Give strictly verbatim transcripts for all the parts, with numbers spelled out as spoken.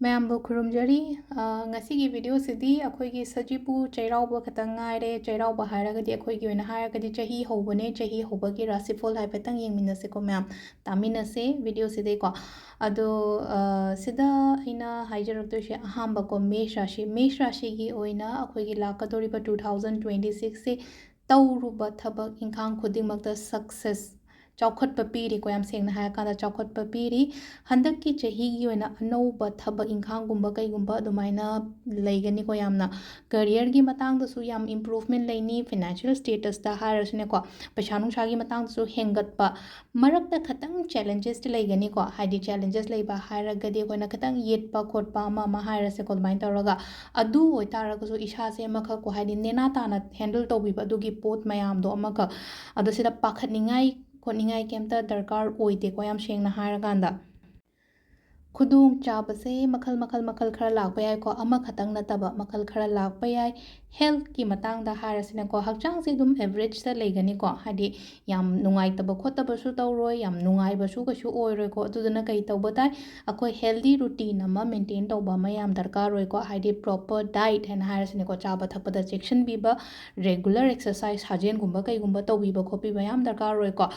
ꯃꯌꯥꯝꯕꯨ ꯈꯨꯔꯨꯝꯖꯔꯤ꯫ ꯑ, ꯉꯁꯤꯒꯤ videoꯁꯤꯗꯤ ꯑꯩꯈꯣꯏꯒꯤ ꯁꯖꯤꯕꯨ ꯆꯩꯔꯥꯎꯕ ꯈꯛꯇꯪ ꯉꯥꯏꯔꯦ꯫ ꯆꯩꯔꯥꯎꯕ ꯍꯥꯏꯔꯒꯗꯤ ꯑꯩꯈꯣꯏꯒꯤ ꯑꯣꯏꯅ ꯍꯥꯏꯔꯒꯗꯤ ꯆꯍꯤ ꯍꯧꯕꯅꯦ꯫ ꯆꯍꯤ ꯍꯧꯕꯒꯤ ꯔꯥꯁꯤꯐꯣꯜ ꯍꯥꯏꯐꯦꯠꯇꯪ ꯌꯦꯡꯃꯤꯟꯅꯁꯤꯀꯣ ꯃꯌꯥꯝ, ꯇꯥꯃꯤꯟꯅꯁꯦ videoꯁꯤꯗꯩꯀꯣ꯫ ꯑꯗꯣ, ꯑ, ꯁꯤꯗ ꯑꯩꯅ ꯍꯥꯏꯖꯔꯛꯇꯣꯏꯁꯦ ꯑꯍꯥꯟꯕꯀꯣ, ꯃꯦꯁ ꯔꯥꯁꯤ꯫ ꯃꯦꯁ ꯔꯥꯁꯤꯒꯤ ꯑꯣꯏꯅ ꯑꯩꯈꯣꯏꯒꯤ ꯂꯥꯛꯀꯗꯧꯔꯤꯕ two thousand twenty sixꯁꯦ ꯇꯧꯔꯨꯕ ꯊꯕꯛ ꯏꯪꯈꯥꯡ ꯈꯨꯗꯤꯡꯃꯛꯇ success, ꯆꯥꯎꯈꯠꯄ ꯄꯤꯔꯤꯀꯣ꯫ ꯌꯥꯝ ꯁꯦꯡꯅ ꯍꯥꯏꯔꯀꯥꯟꯗ ꯆꯥꯎꯈꯠꯄ ꯄꯤꯔꯤ꯫ ꯍꯟꯗꯛꯀꯤ ꯆꯍꯤꯒꯤ ꯑꯣꯏꯅ ꯑꯅꯧꯕ ꯊꯕꯛ ꯏꯪꯈꯥꯡꯒꯨꯝꯕ ꯀꯩꯒꯨꯝꯕ ꯑꯗꯨꯃꯥꯏꯅ ꯂꯩꯒꯅꯤꯀꯣ꯫ ꯌꯥꯝꯅ careerꯒꯤ ꯃꯇꯥꯡꯗꯁꯨ ꯌꯥꯝ improvement ꯂꯩꯅꯤ꯫ Financial statusꯇ ꯍꯥꯏꯔꯁꯨꯅꯦꯀꯣ, ꯄꯩꯁꯥ ꯅꯨꯡꯁꯥꯒꯤ ꯃꯇꯥꯡꯗꯁꯨ ꯍꯦꯟꯒꯠꯄ, ꯃꯔꯛꯇ ꯈꯇꯪ challengesꯇꯤ ꯂꯩꯒꯅꯤꯀꯣ꯫ ꯍꯥꯏꯗꯤ challenges ꯂꯩꯕ ꯍꯥꯏꯔꯒꯗꯤ ꯑꯩꯈꯣꯏꯅ ꯈꯇꯪ ꯌꯦꯠꯄ ꯈꯣꯠꯄ ꯑꯃ ꯑꯃ ꯍꯥꯏꯔꯁꯦꯀꯣ, ꯑꯗꯨꯃꯥꯏꯅ ꯇꯧꯔꯒ꯫ ꯑꯗꯨ ꯑꯣꯏꯇꯥꯔꯒꯁꯨ ꯏꯁꯥꯁꯦ ꯑꯃꯈꯛꯀꯣ, ꯍꯥꯏꯗꯤ ꯅꯦꯅꯥ ꯇꯥꯅ handle ꯇꯧꯕꯤꯕ ꯑꯗꯨꯒꯤ ꯄꯣꯠ ꯃꯌꯥꯝꯗꯣ ꯑꯃꯈꯛ꯫ ꯑꯗꯣ ꯁꯤꯗ ꯄꯥꯈꯠꯅꯤꯡꯉꯥꯏ ꯈꯣꯠꯅꯤꯡꯉꯥꯏ ꯀꯩꯝꯇ ꯗꯔꯀꯥꯔ ꯑꯣꯏꯗꯦꯀꯣ, ꯌꯥꯝ ꯁꯦꯡꯅ ꯍꯥꯏꯔꯀꯥꯟꯗ꯫ ꯈꯨꯗꯣꯡꯆꯥꯕꯁꯦ ꯃꯈꯜ ꯃꯈꯜ ꯃꯈꯜ ꯈꯔ ꯂꯥꯛꯄ ꯌꯥꯏꯀꯣ, ꯑꯃꯈꯛꯇꯪ ꯅꯠꯇꯕ ꯃꯈꯜ ꯈꯔ ꯂꯥꯛꯄ ꯌꯥꯏ꯫ Healthꯀꯤ ꯃꯇꯥꯡꯗ ꯍꯥꯏꯔꯁꯤꯅꯀꯣ, ꯍꯛꯆꯥꯡꯁꯦ ꯑꯗꯨꯝ averageꯇ ꯂꯩꯒꯅꯤꯀꯣ, ꯍꯥꯏꯗꯤ ꯌꯥꯝ ꯅꯨꯡꯉꯥꯏꯇꯕ ꯈꯣꯠꯇꯕꯁꯨ ꯇꯧꯔꯣꯏ, ꯌꯥꯝ ꯅꯨꯡꯉꯥꯏꯕꯁꯨ ꯀꯩꯁꯨ ꯑꯣꯏꯔꯣꯏꯀꯣ꯫ ꯑꯗꯨꯗꯨꯅ ꯀꯩ ꯇꯧꯕ ꯇꯥꯏ? ꯑꯩꯈꯣꯏ healthy routine ꯑꯃ maintain ꯇꯧꯕ ꯑꯃ ꯌꯥꯝ ꯗꯔꯀꯥꯔ ꯑꯣꯏꯀꯣ, ꯍꯥꯏꯗꯤ proper diet ꯍꯥꯏꯅ ꯍꯥꯏꯔꯁꯤꯅꯦꯀꯣ, ꯆꯥꯕ ꯊꯛꯄꯗ ꯆꯦꯛꯁꯤꯟꯕꯤꯕ, regular exercise, ꯁꯥꯖꯦꯜꯒꯨꯝꯕ ꯀꯩꯒꯨꯝꯕ ꯇꯧꯕꯤꯕ ꯈꯣꯠꯄꯤꯕ ꯌꯥꯝ ꯗꯔꯀꯥꯔ ꯑꯣꯏꯀꯣ꯫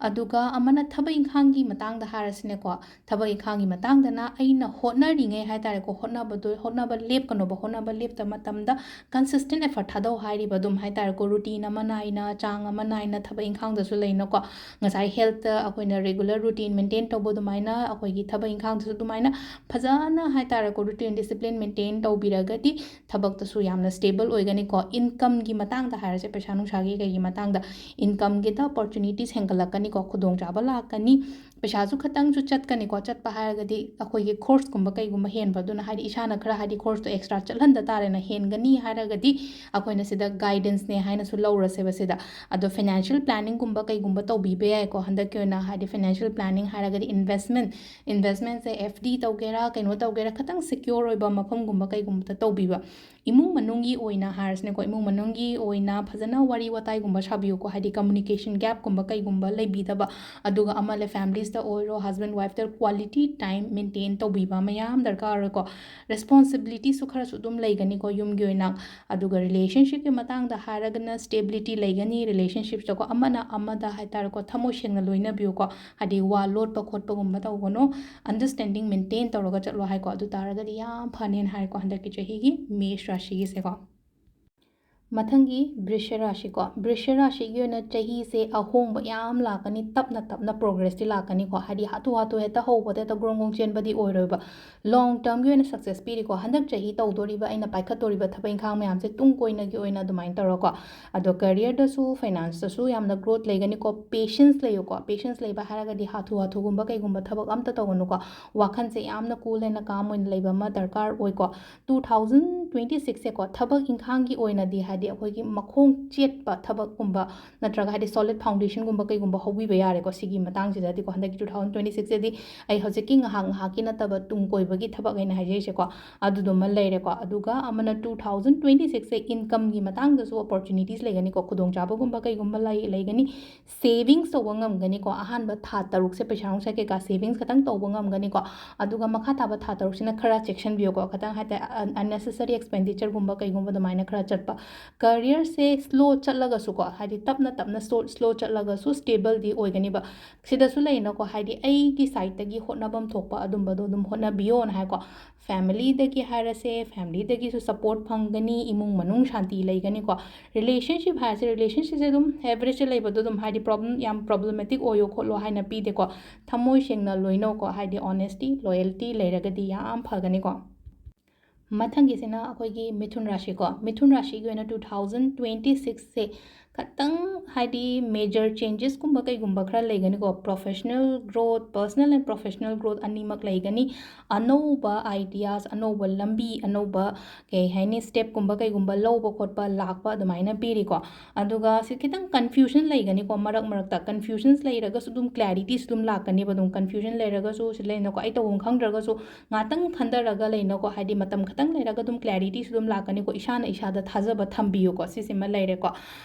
ꯑꯗꯨꯒ ꯑꯃꯅ ꯊꯕꯛ ꯏꯪꯈꯥꯡꯒꯤ ꯃꯇꯥꯡꯗ ꯍꯥꯏꯔꯁꯤꯅꯦꯀꯣ, ꯊꯕꯛ ꯏꯪꯈꯥꯡꯒꯤ ꯃꯇꯥꯡꯗꯅ ꯑꯩꯅ ꯍꯣꯠꯅꯔꯤꯉꯩ ꯍꯥꯏ ꯇꯥꯔꯦꯀꯣ, ꯍꯣꯠꯅꯕꯗꯣ, ꯍꯣꯠꯅꯕ ꯂꯦꯞꯀꯅꯣꯕ, ꯍꯣꯠꯅꯕ ꯂꯦꯞꯇꯕ ꯃꯇꯝꯗ consistent effort ꯊꯥꯗꯧ ꯍꯥꯏꯔꯤꯕ ꯑꯗꯨꯝ ꯍꯥꯏ ꯇꯥꯔꯦꯀꯣ, routine ꯑꯃ ꯅꯥꯏꯅ, ꯆꯥꯡ ꯑꯃ ꯅꯥꯏꯅ ꯊꯕꯛ ꯏꯪꯈꯥꯡꯗꯁꯨ ꯂꯩꯅꯀꯣ꯫ ꯉꯁꯥꯏ healthꯇ ꯑꯩꯈꯣꯏꯅ regular routine maintain ꯇꯧꯕ ꯑꯗꯨꯃꯥꯏꯅ ꯑꯩꯈꯣꯏꯒꯤ ꯊꯕꯛ ꯏꯪꯈꯥꯡꯗꯁꯨ ꯑꯗꯨꯃꯥꯏꯅ ꯐꯖꯅ ꯍꯥꯏ ꯇꯥꯔꯦꯀꯣ, routine discipline maintain ꯇꯧꯕꯤꯔꯒꯗꯤ ꯊꯕꯛꯇꯁꯨ ꯌꯥꯝꯅ stable ꯑꯣꯏꯒꯅꯤꯀꯣ꯫ Incomeꯒꯤ ꯃꯇꯥꯡꯗ ꯍꯥꯏꯔꯁꯦ, ꯄꯩꯁꯥ ꯅꯨꯡꯁꯥꯒꯤ ꯀꯩꯒꯤ ꯃꯇꯥꯡꯗ, incomeꯒꯤꯗ opportunities ꯍꯦꯟꯒꯠꯂꯛꯀꯅꯤꯀꯣ, ꯈꯨꯗꯣꯡꯆꯥꯕ ꯂꯥꯛꯀꯅꯤ꯫ ꯄꯩꯁꯥꯁꯨ ꯈꯇꯪꯁꯨ ꯆꯠꯀꯅꯤꯀꯣ꯫ ꯆꯠꯄ ꯍꯥꯏꯔꯒꯗꯤ ꯑꯩꯈꯣꯏꯒꯤ ꯈꯣꯔꯁꯀꯨꯝꯕ ꯀꯩꯒꯨꯝꯕ ꯍꯦꯟꯕ, ꯑꯗꯨꯅ ꯍꯥꯏꯗꯤ ꯏꯁꯥꯅ ꯈꯔ ꯍꯥꯏꯗꯤ ꯈꯣꯔꯁꯇꯣ extra ꯆꯠꯍꯟꯗ ꯇꯥꯔꯦꯅ, ꯍꯦꯟꯒꯅꯤ ꯍꯥꯏꯔꯒꯗꯤ ꯑꯩꯈꯣꯏꯅ ꯁꯤꯗ guidanceꯅꯦ ꯍꯥꯏꯅꯁꯨ ꯂꯧꯔꯁꯦꯕ ꯁꯤꯗ꯫ ꯑꯗꯣ financial planningꯒꯨꯝꯕ ꯀꯩꯒꯨꯝꯕ ꯇꯧꯕꯤꯕ ꯌꯥꯏꯀꯣ꯫ ꯍꯟꯗꯛꯀꯤ ꯑꯣꯏꯅ ꯍꯥꯏꯗꯤ financial planning ꯍꯥꯏꯔꯒꯗꯤ investment, investmentꯁꯦ F D ꯇꯧꯒꯦꯔꯥ, ꯀꯩꯅꯣ ꯇꯧꯒꯦꯔꯥ, ꯈꯇꯪ secure ꯑꯣꯏꯕ ꯃꯐꯝꯒꯨꯝꯕ ꯀꯩꯒꯨꯝꯕꯗ ꯇꯧꯕꯤꯕ꯫ ꯏꯃꯨꯡ ꯃꯅꯨꯡꯒꯤ ꯑꯣꯏꯅ ꯍꯥꯏꯔꯁꯤꯅꯦꯀꯣ, ꯏꯃꯨꯡ ꯃꯅꯨꯡꯒꯤ ꯑꯣꯏꯅ ꯐꯖꯅ ꯋꯥꯔꯤ ꯋꯥꯇꯥꯏꯒꯨꯝꯕ ꯁꯥꯕꯤꯌꯨꯀꯣ, ꯍꯥꯏꯗꯤ communication gapꯀꯨꯝꯕ ꯀꯩꯒꯨꯝꯕ ꯂꯩꯕꯤꯗꯕ, ꯑꯗꯨꯒ ꯑꯃ ꯂꯩ, familiesꯇ ꯑꯣꯏꯔꯣ, husband wifeꯇ quality time maintain ꯇꯧꯕꯤꯕ ꯑꯃ ꯌꯥꯝ ꯗꯔꯀꯥꯔ ꯑꯣꯏꯀꯣ꯫ Responsibilityꯁꯨ ꯈꯔꯁꯨ ꯑꯗꯨꯝ ꯂꯩꯒꯅꯤꯀꯣ ꯌꯨꯝꯒꯤ ꯑꯣꯏꯅ꯫ ꯑꯗꯨꯒ relationshipꯀꯤ ꯃꯇꯥꯡꯗ ꯍꯥꯏꯔꯒꯅ stability ꯂꯩꯒꯅꯤ relationshipꯇꯀꯣ, ꯑꯃꯅ ꯑꯃꯗ ꯍꯥꯏꯇꯥꯔꯦꯀꯣ, ꯊꯃꯣꯏ ꯁꯦꯡꯅ ꯂꯣꯏꯅꯕꯤꯌꯨꯀꯣ, ꯍꯥꯏꯗꯤ ꯋꯥ ꯂꯣꯠꯄ ꯈꯣꯠꯄꯒꯨꯝꯕ ꯇꯧꯒꯅꯨ, understanding maintain ꯇꯧꯔꯒ ꯆꯠꯂꯣ ꯍꯥꯏꯀꯣ꯫ ꯑꯗꯨ ꯇꯥꯔꯒꯗꯤ ꯌꯥꯝ ꯐꯅꯦꯅ ꯍꯥꯏꯀꯣ ꯍꯟꯗꯛꯀꯤ ꯆꯍꯤꯒꯤ ꯃꯦꯁ ꯔꯥꯁꯤꯒꯤꯁꯦꯀꯣ꯫ ꯃꯊꯪꯒꯤ ꯕ꯭ꯔꯤꯁ ꯔꯥꯁꯤꯀꯣ, ꯕ꯭ꯔꯤꯁ ꯔꯥꯁꯤꯒꯤ ꯑꯣꯏꯅ ꯆꯍꯤꯁꯦ ꯑꯍꯣꯡꯕ ꯌꯥꯝ ꯂꯥꯛꯀꯅꯤ, ꯇꯞꯅ ꯇꯞꯅ progressꯇꯤ ꯂꯥꯛꯀꯅꯤꯀꯣ, ꯍꯥꯏꯗꯤ ꯍꯥꯊꯨ ꯍꯥꯊꯨ ꯍꯦꯛꯇ ꯍꯧꯕꯗ ꯍꯦꯛꯇ ꯒ꯭ꯔꯣꯡ ꯒ꯭ꯔꯣꯡ ꯆꯦꯟꯕꯗꯤ ꯑꯣꯏꯔꯣꯏꯕ꯫ Long termꯒꯤ ꯑꯣꯏꯅ success ꯄꯤꯔꯤꯀꯣ, ꯍꯟꯗꯛ ꯆꯍꯤ ꯇꯧꯗꯣꯔꯤꯕ ꯑꯩꯅ ꯄꯥꯏꯈꯠꯇꯣꯔꯤꯕ ꯊꯕꯛ ꯏꯪꯈꯥꯡ ꯃꯌꯥꯝꯁꯦ ꯇꯨꯡ ꯀꯣꯏꯅꯒꯤ ꯑꯣꯏꯅ ꯑꯗꯨꯃꯥꯏꯅ ꯇꯧꯔꯀꯣ꯫ ꯑꯗꯣ careerꯗꯁꯨ financeꯇꯁꯨ ꯌꯥꯝꯅ growth ꯂꯩꯒꯅꯤꯀꯣ, patience ꯂꯩꯌꯨꯀꯣ꯫ Patience ꯂꯩꯕ ꯍꯥꯏꯔꯒꯗꯤ ꯍꯥꯊꯨ ꯍꯥꯊꯨꯒꯨꯝꯕ ꯀꯩꯒꯨꯝꯕ ꯊꯕꯛ ꯑꯝꯇ ꯇꯧꯒꯅꯨꯀꯣ, ꯋꯥꯈꯜꯁꯦ ꯌꯥꯝꯅ cool and calm ꯑꯣꯏꯅ ꯂꯩꯕ ꯑꯃ ꯗꯔꯀꯥꯔ ꯑꯣꯏꯀꯣ꯫ Two thousand twenty sixꯁꯦꯀꯣ, ꯊꯕꯛ ꯏꯪꯈꯥꯡꯒꯤ ꯑꯣꯏꯅꯗꯤ ꯍꯥꯏꯗꯤ ꯑꯩꯈꯣꯏꯒꯤ ꯃꯈꯣꯡ ꯆꯦꯠꯄ ꯊꯕꯛꯀꯨꯝꯕ ꯅꯠꯇ꯭ꯔꯒ ꯍꯥꯏꯗꯤ solid foundationꯒꯨꯝꯕ ꯀꯩꯒꯨꯝꯕ ꯍꯧꯕꯤꯕ ꯌꯥꯔꯦꯀꯣ꯫ ꯁꯤꯒꯤ ꯃꯇꯥꯡꯁꯤꯗꯗꯤꯀꯣ, ꯍꯟꯗꯛꯀꯤ two thousand twenty sixꯁꯤꯗꯤ ꯑꯩ ꯍꯧꯖꯤꯛꯀꯤ ꯉꯥꯏꯍꯥꯛ ꯉꯥꯏꯍꯥꯛꯀꯤ ꯅꯠꯇꯕ ꯇꯨꯡ ꯀꯣꯏꯕꯒꯤ ꯊꯕꯛ ꯍꯥꯏꯅ ꯍꯥꯏꯖꯔꯤꯁꯦꯀꯣ, ꯑꯗꯨꯗꯨꯃ ꯂꯩꯔꯦꯀꯣ꯫ ꯑꯗꯨꯒ ꯑꯃꯅ two thousand twenty sixꯁꯦ incomeꯒꯤ ꯃꯇꯥꯡꯗꯁꯨ opportunities ꯂꯩꯒꯅꯤꯀꯣ, ꯈꯨꯗꯣꯡꯆꯥꯕꯒꯨꯝꯕ ꯀꯩꯒꯨꯝꯕ ꯂꯩ ꯂꯩꯒꯅꯤ꯫ Savings ꯇꯧꯕ ꯉꯝꯒꯅꯤꯀꯣ, ꯑꯍꯥꯟꯕ ꯊꯥ ꯇꯔꯨꯛꯁꯦ ꯄꯩꯁꯥ ꯅꯨꯡꯁꯥ ꯀꯩꯀꯥ savings ꯈꯇꯪ ꯇꯧꯕ ꯉꯝꯒꯅꯤꯀꯣ꯫ ꯑꯗꯨꯒ ꯃꯈꯥ ꯇꯥꯕ ꯊꯥ ꯇꯔꯨꯛꯁꯤꯅ ꯈꯔ ꯆꯦꯛꯁꯤꯟꯕꯤꯌꯨꯀꯣ, ꯈꯇꯪ ꯍꯥꯏꯇꯥꯔꯦ, un- unnecessary expenditureꯒꯨꯝꯕ ꯀꯩꯒꯨꯝꯕ ꯑꯗꯨꯃꯥꯏꯅ ꯈꯔ ꯆꯠꯄ꯫ Careerꯁꯦ slow ꯆꯠꯂꯒꯁꯨꯀꯣ, ꯍꯥꯏꯗꯤ ꯇꯞꯅ ꯇꯞꯅ slow slow ꯆꯠꯂꯒꯁꯨ stableꯗꯤ ꯑꯣꯏꯒꯅꯤꯕ꯫ ꯁꯤꯗꯁꯨ ꯂꯩꯅꯀꯣ, ꯍꯥꯏꯗꯤ ꯑꯩꯒꯤ sideꯇꯒꯤ ꯍꯣꯠꯅꯐꯝ ꯊꯣꯛꯄ ꯑꯗꯨꯝꯕꯗꯣ ꯑꯗꯨꯝ ꯍꯣꯠꯅꯕꯤꯌꯣꯅ ꯍꯥꯏꯀꯣ꯫ Familyꯗꯒꯤ ꯍꯥꯏꯔꯁꯦ, familyꯗꯒꯤꯁꯨ support ꯐꯪꯒꯅꯤ, ꯏꯃꯨꯡ ꯃꯅꯨꯡ ꯁꯥꯟꯇꯤ ꯂꯩꯒꯅꯤꯀꯣ꯫ Relationship ꯍꯥꯏꯔꯁꯦ, relationshipꯁꯦ ꯑꯗꯨꯝ averageꯇ ꯂꯩꯕꯗꯣ ꯑꯗꯨꯝ ꯍꯥꯏꯗꯤ problem, ꯌꯥꯝ problematic ꯑꯣꯏꯌꯣ ꯈꯣꯠꯂꯣ ꯍꯥꯏꯅ ꯄꯤꯗꯦꯀꯣ꯫ ꯊꯃꯣꯏ ꯁꯦꯡꯅ ꯂꯣꯏꯅꯧꯀꯣ, ꯍꯥꯏꯗꯤ honesty, loyalty ꯂꯩꯔꯒꯗꯤ ꯌꯥꯝ ꯐꯒꯅꯤꯀꯣ꯫ ꯃꯊꯪꯒꯤꯁꯤꯅ ꯑꯩꯈꯣꯏꯒꯤ ꯃꯤꯊꯨꯟ ꯔꯥꯁꯤꯀꯣ꯫ ꯃꯤꯊꯨꯟ ꯔꯥꯁꯤꯒꯤ ꯑꯣꯏꯅ two thousand twenty sixꯁꯦ ꯈꯇꯪ ꯍꯥꯏꯗꯤ major changesꯀꯨꯝꯕ ꯀꯩꯒꯨꯝꯕ ꯈꯔ ꯂꯩꯒꯅꯤꯀꯣ꯫ Professional growth, personal and professional growth ꯑꯅꯤꯃꯛ ꯂꯩꯒꯅꯤ꯫ ꯑꯅꯧꯕ ideas, ꯑꯅꯧꯕ ꯂꯝꯕꯤ, ꯑꯅꯧꯕ ꯀꯩ ꯍꯥꯏꯅꯤ, stepꯀꯨꯝꯕ ꯀꯩꯒꯨꯝꯕ ꯂꯧꯕ ꯈꯣꯠꯄ ꯂꯥꯛꯄ ꯑꯗꯨꯃꯥꯏꯅ ꯄꯤꯔꯤꯀꯣ꯫ ꯑꯗꯨꯒ ꯁꯤ ꯈꯤꯇꯪ confusion ꯂꯩꯒꯅꯤꯀꯣ, ꯃꯔꯛ ꯃꯔꯛꯇ confusions ꯂꯩꯔꯒꯁꯨ ꯑꯗꯨꯝ clarityꯁꯨ ꯑꯗꯨꯝ ꯂꯥꯛꯀꯅꯦꯕ꯫ ꯑꯗꯨꯝ confusion ꯂꯩꯔꯒꯁꯨ ꯁꯤ ꯂꯩꯅꯀꯣ, ꯑꯩ ꯇꯧꯐꯝ ꯈꯪꯗ꯭ꯔꯒꯁꯨ ꯉꯥꯛꯇꯪ ꯈꯟꯊꯔꯒ ꯂꯩꯅꯀꯣ, ꯍꯥꯏꯗꯤ ꯃꯇꯝ ꯈꯤꯇꯪ ꯂꯩꯔꯒ ꯑꯗꯨꯝ clarityꯁꯨ ꯑꯗꯨꯝ ꯂꯥꯛꯀꯅꯤꯀꯣ꯫ ꯏꯁꯥꯅ ꯏꯁꯥꯗ ꯊꯥꯖꯕ ꯊꯝꯕꯤꯌꯨꯀꯣ, ꯁꯤꯁꯤꯃ ꯂꯩꯔꯦꯀꯣ꯫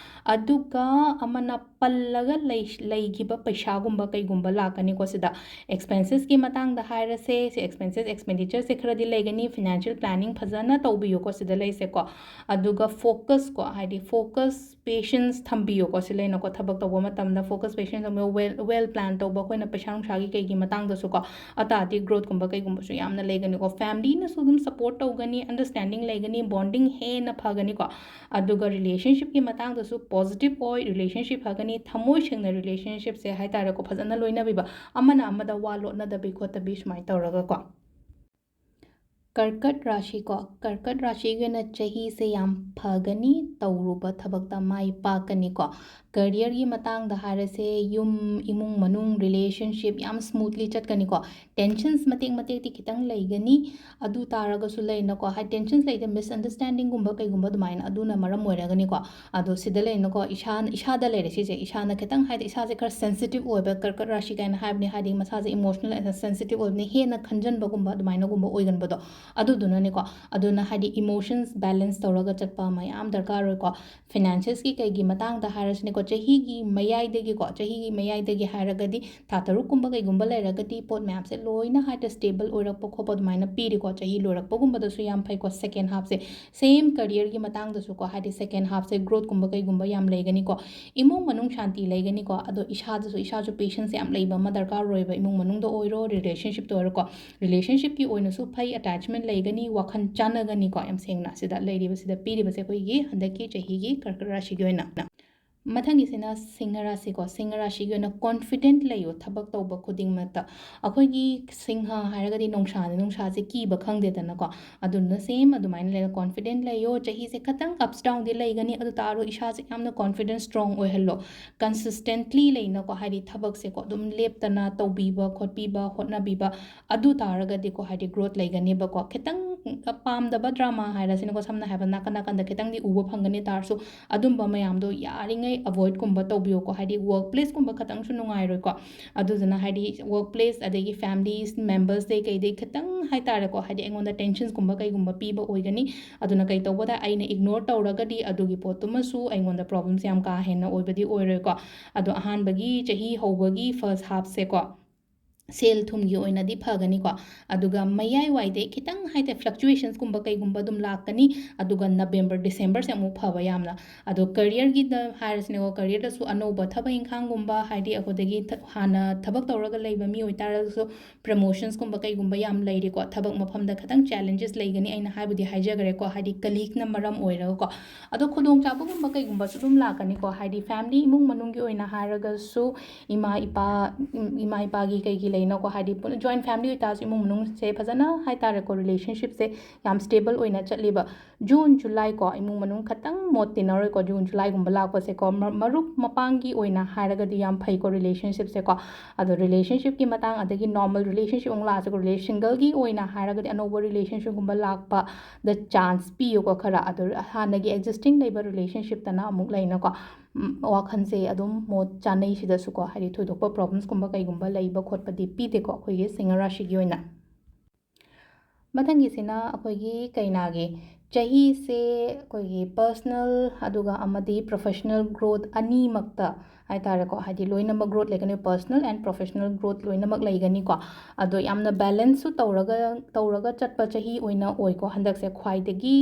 ꯑꯗꯨꯒ ꯑꯃꯅ ꯄꯜꯂꯒ ꯂꯩ-, ꯂꯩꯈꯤꯕ ꯄꯩꯁꯥꯒꯨꯝꯕ ꯀꯩꯒꯨꯝꯕ ꯂꯥꯛꯀꯅꯤꯀꯣ꯫ ꯁꯤꯗ expensesꯀꯤ ꯃꯇꯥꯡꯗ ꯍꯥꯏꯔꯁꯦ, ꯁꯤ expenses, expenditureꯁꯦ ꯈꯔꯗꯤ ꯂꯩꯒꯅꯤ꯫ Financial planning ꯐꯖꯅ ꯇꯧꯕꯤꯌꯨꯀꯣ ꯁꯤꯗ ꯂꯩꯁꯦꯀꯣ꯫ ꯑꯗꯨꯒ focus ꯀꯣ, ꯍꯥꯏꯗꯤ focus, patience ꯊꯝꯕꯤꯌꯨꯀꯣ꯫ ꯁꯤ ꯂꯩꯅꯀꯣ, ꯊꯕꯛ ꯇꯧꯕ ꯃꯇꯝꯗ focus, patience ꯊꯝꯕꯤꯌꯨ꯫ Well, well plan ꯇꯧꯕ, ꯑꯩꯈꯣꯏꯅ ꯄꯩꯁꯥ ꯅꯨꯡꯁꯥꯒꯤ ꯀꯩꯒꯤ ꯃꯇꯥꯡꯗꯁꯨꯀꯣ꯫ ꯑꯇꯥꯗꯤ growthꯀꯨꯝꯕ ꯀꯩꯒꯨꯝꯕꯁꯨ ꯌꯥꯝꯅ ꯂꯩꯒꯅꯤꯀꯣ꯫ Familyꯅꯁꯨ ꯑꯗꯨꯝ support ꯇꯧꯒꯅꯤ, understanding ꯂꯩꯒꯅꯤ, bonding ꯍꯦꯟꯅ ꯐꯒꯅꯤꯀꯣ꯫ ꯑꯗꯨꯒ relationshipꯀꯤ ꯃꯇꯥꯡꯗꯁꯨ positive ꯑꯣꯏ, relationship ꯐꯒꯅꯤ, ꯊꯃꯣꯏ ꯁꯦꯡꯅ relationshipꯁꯦ ꯍꯥꯏ ꯇꯥꯔꯦꯀꯣ, ꯐꯖꯅ ꯂꯣꯏꯅꯕꯤꯕ, ꯑꯃꯅ ꯑꯃꯗ ꯋꯥ ꯂꯣꯠꯅꯗꯕꯤ ꯈꯣꯠꯇꯕꯤ ꯁꯨꯃꯥꯏꯅ ꯇꯧꯔꯒꯀꯣ꯫ ꯀꯔꯀꯠ ꯔꯥꯁꯤꯀꯣ, ꯀꯔꯀꯠ ꯔꯥꯁꯤꯒꯤ ꯑꯣꯏꯅ ꯆꯍꯤꯁꯦ ꯌꯥꯝ ꯐꯒꯅꯤ, ꯇꯧꯔꯨꯕ ꯊꯕꯛꯇ ꯃꯥꯏ ꯄꯥꯛꯀꯅꯤꯀꯣ꯫ Careerꯒꯤ ꯃꯇꯥꯡꯗ ꯍꯥꯏꯔꯁꯦ, ꯌꯨꯝ, ꯏꯃꯨꯡ ꯃꯅꯨꯡ, relationship ꯌꯥꯝ smoothly ꯆꯠꯀꯅꯤꯀꯣ꯫ Tensions ꯃꯇꯦꯛ ꯃꯇꯦꯛꯇꯤ ꯈꯤꯇꯪ ꯂꯩꯒꯅꯤ, ꯑꯗꯨ ꯇꯥꯔꯒꯁꯨ ꯂꯩꯅꯀꯣ, ꯍꯥꯏ, tensions ꯂꯩꯇꯦ, misunderstandingꯒꯨꯝꯕ ꯀꯩꯒꯨꯝꯕ ꯑꯗꯨꯃꯥꯏꯅ, ꯑꯗꯨꯅ ꯃꯔꯝ ꯑꯣꯏꯔꯒꯅꯤꯀꯣ꯫ ꯑꯗꯣ ꯁꯤꯗ ꯂꯩꯅꯀꯣ, ꯏꯁꯥꯅ, ꯏꯁꯥꯗ ꯂꯩꯔꯦ ꯁꯤꯁꯦ, ꯏꯁꯥꯅ ꯈꯤꯇꯪ ꯍꯥꯏꯗꯤ ꯏꯁꯥꯁꯦ ꯈꯔ sensitive ꯑꯣꯏꯕ ꯀꯔꯀꯠ ꯔꯥꯁꯤ ꯀꯥꯏꯅ ꯍꯥꯏꯕꯅꯤ, ꯍꯥꯏꯗꯤ ꯃꯁꯥꯁꯦ emotional and sensitive ꯑꯣꯏꯕꯅꯤ, ꯍꯦꯟꯅ ꯈꯟꯖꯟꯕꯒꯨꯝꯕ ꯑꯗꯨꯃꯥꯏꯅꯒꯨꯝꯕ ꯑꯣꯏꯒꯟꯕꯗꯣ, ꯑꯗꯨꯗꯨꯅꯅꯦꯀꯣ꯫ ꯑꯗꯨꯅ ꯍꯥꯏꯗꯤ emotions balance ꯇꯧꯔꯒ ꯆꯠꯄ ꯑꯃ ꯌꯥꯝ ꯗꯔꯀꯥꯔ ꯑꯣꯏꯀꯣ꯫ Financesꯀꯤ ꯀꯩꯒꯤ ꯃꯇꯥꯡꯗ ꯍꯥꯏꯔꯁꯤꯅꯦꯀꯣ, ꯆꯍꯤꯒꯤ ꯃꯌꯥꯏꯗꯒꯤꯀꯣ, ꯆꯍꯤꯒꯤ ꯃꯌꯥꯏꯗꯒꯤ ꯍꯥꯏꯔꯒꯗꯤ ꯊꯥ ꯇꯔꯨꯛꯀꯨꯝꯕ ꯀꯩꯒꯨꯝꯕ ꯂꯩꯔꯒꯗꯤ ꯄꯣꯠ ꯃꯌꯥꯝꯁꯦ ꯂꯣꯏꯅ ꯍꯥꯏꯗꯤ stable ꯑꯣꯏꯔꯛꯄ ꯈꯣꯠꯄ ꯑꯗꯨꯃꯥꯏꯅ ꯄꯤꯔꯤꯀꯣ꯫ ꯆꯍꯤ ꯂꯣꯏꯔꯛꯄꯒꯨꯝꯕꯗꯁꯨ ꯌꯥꯝ ꯐꯩꯀꯣ, second halfꯁꯦ꯫ Same careerꯒꯤ ꯃꯇꯥꯡꯗꯁꯨꯀꯣ, ꯍꯥꯏꯗꯤ second halfꯁꯦ growthꯀꯨꯝꯕ ꯀꯩꯒꯨꯝꯕ ꯌꯥꯝ ꯂꯩꯒꯅꯤꯀꯣ꯫ ꯏꯃꯨꯡ ꯃꯅꯨꯡ ꯁꯥꯟꯇꯤ ꯂꯩꯒꯅꯤꯀꯣ꯫ ꯑꯗꯣ ꯏꯁꯥꯗꯁꯨ, ꯏꯁꯥꯁꯨ patience ꯌꯥꯝ ꯂꯩꯕ ꯑꯃ ꯗꯔꯀꯥꯔ ꯑꯣꯏꯌꯦꯕ, ꯏꯃꯨꯡ ꯃꯅꯨꯡꯗ ꯑꯣꯏꯔꯣ, relationshipꯇ ꯑꯣꯏꯔꯣꯀꯣ꯫ Relationshipꯀꯤ ꯑꯣꯏꯅꯁꯨ ꯐꯩ, attachment ꯂꯩꯒꯅꯤ, ꯋꯥꯈꯜ ꯆꯥꯟꯅꯒꯅꯤꯀꯣ꯫ ꯌꯥꯝ ꯁꯦꯡꯅ ꯁꯤꯗ ꯂꯩꯔꯤꯕꯁꯤꯗ ꯄꯤꯔꯤꯕꯁꯦ ꯑꯩꯈꯣꯏꯒꯤ ꯍꯟꯗꯛꯀꯤ ꯆꯍꯤꯒꯤ ꯀꯔꯀꯠ ꯔꯥꯁꯤꯒꯤ ꯑꯣꯏꯅ꯫ ꯃꯊꯪꯒꯤꯁꯤꯅ ꯁꯤꯡꯍ ꯔꯥꯁꯤꯀꯣ꯫ ꯁꯤꯡꯍ ꯔꯥꯁꯤꯒꯤ ꯑꯣꯏꯅ ꯀꯣꯟꯐꯤꯗꯦꯟꯠ ꯂꯩꯌꯣ ꯊꯕꯛ ꯇꯧꯕ ꯈꯨꯗꯤꯡꯃꯛꯇ꯫ ꯑꯩꯈꯣꯏꯒꯤ ꯁꯤꯡꯍ ꯍꯥꯏꯔꯒꯗꯤ ꯅꯣꯡꯁꯥꯅꯤ, ꯅꯣꯡꯁꯥꯁꯦ ꯀꯤꯕ ꯈꯪꯗꯦꯗꯅꯀꯣ꯫ ꯑꯗꯨꯅ ꯁꯦꯝ ꯑꯗꯨꯃꯥꯏꯅ ꯂꯩꯅ ꯀꯣꯟꯐꯤꯗꯦꯟꯠ ꯂꯩꯌꯣ꯫ ꯆꯍꯤꯁꯦ ꯈꯇꯪ ꯑꯞꯁ ꯗꯥꯎꯟꯗꯤ ꯂꯩꯒꯅꯤ, ꯑꯗꯨ ꯇꯥꯔꯁꯨ ꯏꯁꯥꯁꯦ ꯌꯥꯝꯅ ꯀꯣꯟꯐꯤꯗꯦꯟꯁ ꯁ꯭ꯇ꯭ꯔꯣꯡ ꯑꯣꯏꯍꯜꯂꯣ꯫ ꯀꯟꯁꯤꯁꯇꯦꯟꯠꯂꯤ ꯂꯩꯅꯀꯣ, ꯍꯥꯏꯗꯤ ꯊꯕꯛꯁꯦꯀꯣ ꯑꯗꯨꯝ ꯂꯦꯞꯇꯅ ꯇꯧꯕꯤꯕ ꯈꯣꯠꯄꯤꯕ ꯍꯣꯠꯅꯕꯤꯕ, ꯑꯗꯨ ꯇꯥꯔꯒꯗꯤꯀꯣ ꯍꯥꯏꯗꯤ ꯒ꯭ꯔꯣꯠ ꯂꯩꯒꯅꯦꯕꯀꯣ꯫ ꯈꯤꯇꯪ ꯄꯥꯝꯗꯕ ꯗ꯭ꯔꯃꯥ ꯍꯥꯏꯔꯁꯤꯅꯀꯣ, ꯁꯝꯅ ꯍꯥꯏꯔꯕꯗ ꯅꯥꯀꯟ ꯅꯥꯀꯟꯗ ꯈꯤꯇꯪꯗꯤ ꯎꯕ ꯐꯪꯒꯅꯤ ꯇꯥꯔꯁꯨ, ꯑꯗꯨꯝꯕ ꯃꯌꯥꯝꯗꯣ ꯌꯥꯔꯤꯉꯩ ꯑꯦꯚꯣꯏꯗꯀꯨꯝꯕ ꯇꯧꯕꯤꯌꯣꯀꯣ꯫ ꯍꯥꯏꯗꯤ ꯋꯔꯛ ꯄ꯭ꯂꯦꯁꯀꯨꯝꯕ ꯈꯇꯪꯁꯨ ꯅꯨꯡꯉꯥꯏꯔꯣꯏꯀꯣ꯫ ꯑꯗꯨꯗꯨꯅ ꯍꯥꯏꯗꯤ ꯋꯔꯛ ꯄ꯭ꯂꯦꯁ ꯑꯗꯒꯤ ꯐꯦꯃꯤꯂꯤ ꯃꯦꯝꯕꯔꯁꯇꯩ ꯀꯩꯗꯩ ꯈꯤꯇꯪ ꯍꯥꯏꯇꯥꯔꯦꯀꯣ, ꯍꯥꯏꯗꯤ ꯑꯩꯉꯣꯟꯗ ꯇꯦꯟꯁꯟꯁꯀꯨꯝꯕ ꯀꯩꯒꯨꯝꯕ ꯄꯤꯕ ꯑꯣꯏꯒꯅꯤ꯫ ꯑꯗꯨꯅ ꯀꯩ ꯇꯧꯕꯗ ꯑꯩꯅ ꯏꯒꯅꯣꯔ ꯇꯧꯔꯒꯗꯤ ꯑꯗꯨꯒꯤ ꯄꯣꯠꯇꯨꯃꯁꯨ ꯑꯩꯉꯣꯟꯗ ꯄ꯭ꯔꯣꯕ꯭ꯂꯦꯝꯁ ꯌꯥꯝ ꯀꯥ ꯍꯦꯟꯅ ꯑꯣꯏꯕꯗꯤ ꯑꯣꯏꯔꯣꯏꯀꯣ꯫ ꯑꯗꯣ ꯑꯍꯥꯟꯕꯒꯤ ꯆꯍꯤ ꯍꯧꯕꯒꯤ ꯐꯥꯔꯁ ꯍꯥꯐꯁꯦꯀꯣ, ꯁꯦꯜ ꯊꯨꯝꯒꯤ ꯑꯣꯏꯅꯗꯤ ꯐꯒꯅꯤꯀꯣ꯫ ꯑꯗꯨꯒ ꯃꯌꯥꯏ ꯋꯥꯏꯗꯩ ꯈꯤꯇꯪ ꯍꯥꯏꯇꯥꯔꯦ ꯐ꯭ꯂꯛꯆꯨꯌꯦꯁꯟꯁꯀꯨꯝꯕ ꯀꯩꯒꯨꯝꯕ ꯑꯗꯨꯝ ꯂꯥꯛꯀꯅꯤ꯫ ꯑꯗꯨꯒ ꯅꯕꯦꯝꯕꯔ, ꯗꯤꯁꯦꯝꯕꯔꯁꯦ ꯑꯃꯨꯛ ꯐꯕ ꯌꯥꯝꯅ꯫ ꯑꯗꯣ ꯀꯦꯔꯤꯌꯔꯒꯤꯗ ꯍꯥꯏꯔꯁꯤꯅꯦꯀꯣ, ꯀꯦꯔꯤꯌꯔꯗꯁꯨ ꯑꯅꯧꯕ ꯊꯕꯛ ꯏꯪꯈꯥꯡꯒꯨꯝꯕ, ꯍꯥꯏꯗꯤ ꯑꯩꯈꯣꯏꯗꯒꯤ ꯊ-, ꯍꯥꯟꯅ ꯊꯕꯛ ꯇꯧꯔꯒ ꯂꯩꯕ ꯃꯤ ꯑꯣꯏꯇꯥꯔꯒꯁꯨ ꯄ꯭ꯔꯃꯣꯁꯟꯁꯀꯨꯝꯕ ꯀꯩꯒꯨꯝꯕ ꯌꯥꯝ ꯂꯩꯔꯤꯀꯣ꯫ ꯊꯕꯛ ꯃꯐꯝꯗ ꯈꯤꯇꯪ ꯆꯦꯂꯦꯟꯖꯦꯁ ꯂꯩꯒꯅꯤ, ꯑꯩꯅ ꯍꯥꯏꯕꯨꯗꯤ ꯍꯥꯏꯖꯈ꯭ꯔꯦꯀꯣ, ꯍꯥꯏꯗꯤ ꯀꯂꯤꯛꯅ ꯃꯔꯝ ꯑꯣꯏꯔꯒꯀꯣ꯫ ꯑꯗꯣ ꯈꯨꯗꯣꯡꯆꯥꯕꯒꯨꯝꯕ ꯀꯩꯒꯨꯝꯕꯁꯨ ꯑꯗꯨꯝ ꯂꯥꯛꯀꯅꯤꯀꯣ, ꯍꯥꯏꯗꯤ ꯐꯦꯃꯤꯂꯤ ꯏꯃꯨꯡ ꯃꯅꯨꯡꯒꯤ ꯑꯣꯏꯅ ꯍꯥꯏꯔꯒꯁꯨ ꯏꯃꯥ ꯏꯄꯥ, ꯏꯃꯥ ꯏꯄꯥꯒꯤ ꯀꯩꯒꯤ ꯂꯩꯅꯀꯣ, ꯍꯥꯏꯗꯤ ꯄꯨꯟꯅ ꯖꯣꯏꯟ ꯐꯦꯃꯤꯂꯤ ꯑꯣꯏꯇꯥꯔꯁꯨ ꯏꯃꯨꯡ ꯃꯅꯨꯡꯁꯦ ꯐꯖꯅ ꯍꯥꯏꯇꯥꯔꯦꯀꯣ, ꯔꯤꯂꯦꯁꯟꯁꯤꯞꯁꯦ ꯌꯥꯝ ꯁ꯭ꯇꯦꯕꯜ ꯑꯣꯏꯅ ꯆꯠꯂꯤꯕ꯫ ꯖꯨꯟ, ꯖꯨꯂꯥꯏꯀꯣ, ꯏꯃꯨꯡ ꯃꯅꯨꯡ ꯈꯇꯪ ꯃꯣꯠ ꯇꯤꯟꯅꯔꯣꯏꯀꯣ, ꯖꯨꯟ, ꯖꯨꯂꯥꯏꯒꯨꯝꯕ ꯂꯥꯛꯄꯁꯦꯀꯣ꯫ ꯃ-, ꯃꯔꯨꯞ ꯃꯄꯥꯡꯒꯤ ꯑꯣꯏꯅ ꯍꯥꯏꯔꯒꯗꯤ ꯌꯥꯝ ꯐꯩꯀꯣ, ꯔꯤꯂꯦꯁꯟꯁꯤꯞꯁꯦꯀꯣ꯫ ꯑꯗꯣ ꯔꯤꯂꯦꯁꯟꯁꯤꯞꯀꯤ ꯃꯇꯥꯡ ꯑꯗꯒꯤ ꯅꯣꯔꯃꯦꯜ ꯔꯤꯂꯦꯁꯟꯁꯤꯞ ꯑꯃꯨꯛ ꯂꯥꯛꯑꯁꯤꯀꯣ, ꯔꯤꯂꯦ-, ꯁꯤꯡꯒꯜꯒꯤ ꯑꯣꯏꯅ ꯍꯥꯏꯔꯒꯗꯤ ꯑꯅꯧꯕ ꯔꯤꯂꯦꯁꯟꯁꯤꯞꯀꯨꯝꯕ ꯂꯥꯛꯄꯗ ꯆꯥꯟꯁ ꯄꯤꯌꯨꯀꯣ ꯈꯔ꯫ ꯑꯗꯣ ꯍꯥꯟꯅꯒꯤ ꯑꯦꯛꯖꯤꯁꯇꯤꯡ ꯂꯩꯕ ꯔꯤꯂꯦꯁꯟꯁꯤꯞꯇꯅ ꯑꯃꯨꯛ ꯂꯩꯅꯀꯣ, ꯎꯝ, ꯋꯥꯈꯜꯁꯦ ꯑꯗꯨꯝ ꯃꯣꯠ ꯆꯥꯅꯩ ꯁꯤꯗꯁꯨꯀꯣ, ꯍꯥꯏꯗꯤ ꯊꯣꯏꯗꯣꯛꯄ ꯄ꯭ꯔꯣꯕ꯭ꯂꯦꯝꯁꯀꯨꯝꯕ ꯀꯩꯒꯨꯝꯕ ꯂꯩꯕ ꯈꯣꯠꯄꯗꯤ ꯄꯤꯗꯦꯀꯣ ꯑꯩꯈꯣꯏꯒꯤ ꯁꯤꯡꯍ ꯔꯥꯁꯤꯒꯤ ꯑꯣꯏꯅ꯫ ꯃꯊꯪꯒꯤꯁꯤꯅ ꯑꯩꯈꯣꯏꯒꯤ ꯀꯩꯅꯥꯒꯤ ꯆꯍꯤꯁꯦ ꯑꯩꯈꯣꯏꯒꯤ ꯄꯔꯁꯅꯦꯜ ꯑꯗꯨꯒ ꯑꯃꯗꯤ ꯄ꯭ꯔꯣꯐꯦꯁꯅꯦꯜ ꯒ꯭ꯔꯣꯠ ꯑꯅꯤꯃꯛꯇ ꯍꯥꯏꯇꯥꯔꯦꯀꯣ, ꯍꯥꯏꯗꯤ ꯂꯣꯏꯅꯃꯛ ꯒ꯭ꯔꯣꯠ ꯂꯩꯒꯅꯤ, ꯄꯔꯁꯅꯦꯜ ꯑꯦꯟ ꯄ꯭ꯔꯣꯐꯦꯁꯅꯦꯜ ꯒ꯭ꯔꯣꯠ ꯂꯣꯏꯅꯃꯛ ꯂꯩꯒꯅꯤꯀꯣ꯫ ꯑꯗꯣ ꯌꯥꯝꯅ ꯕꯦꯂꯦꯟꯁꯁꯨ ꯇꯧꯔꯒ, ꯇꯧꯔꯒ ꯆꯠꯄ ꯆꯍꯤ ꯑꯣꯏꯅ ꯑꯣꯏꯀꯣ ꯍꯟꯗꯛꯁꯦ꯫ ꯈ꯭ꯋꯥꯏꯗꯒꯤ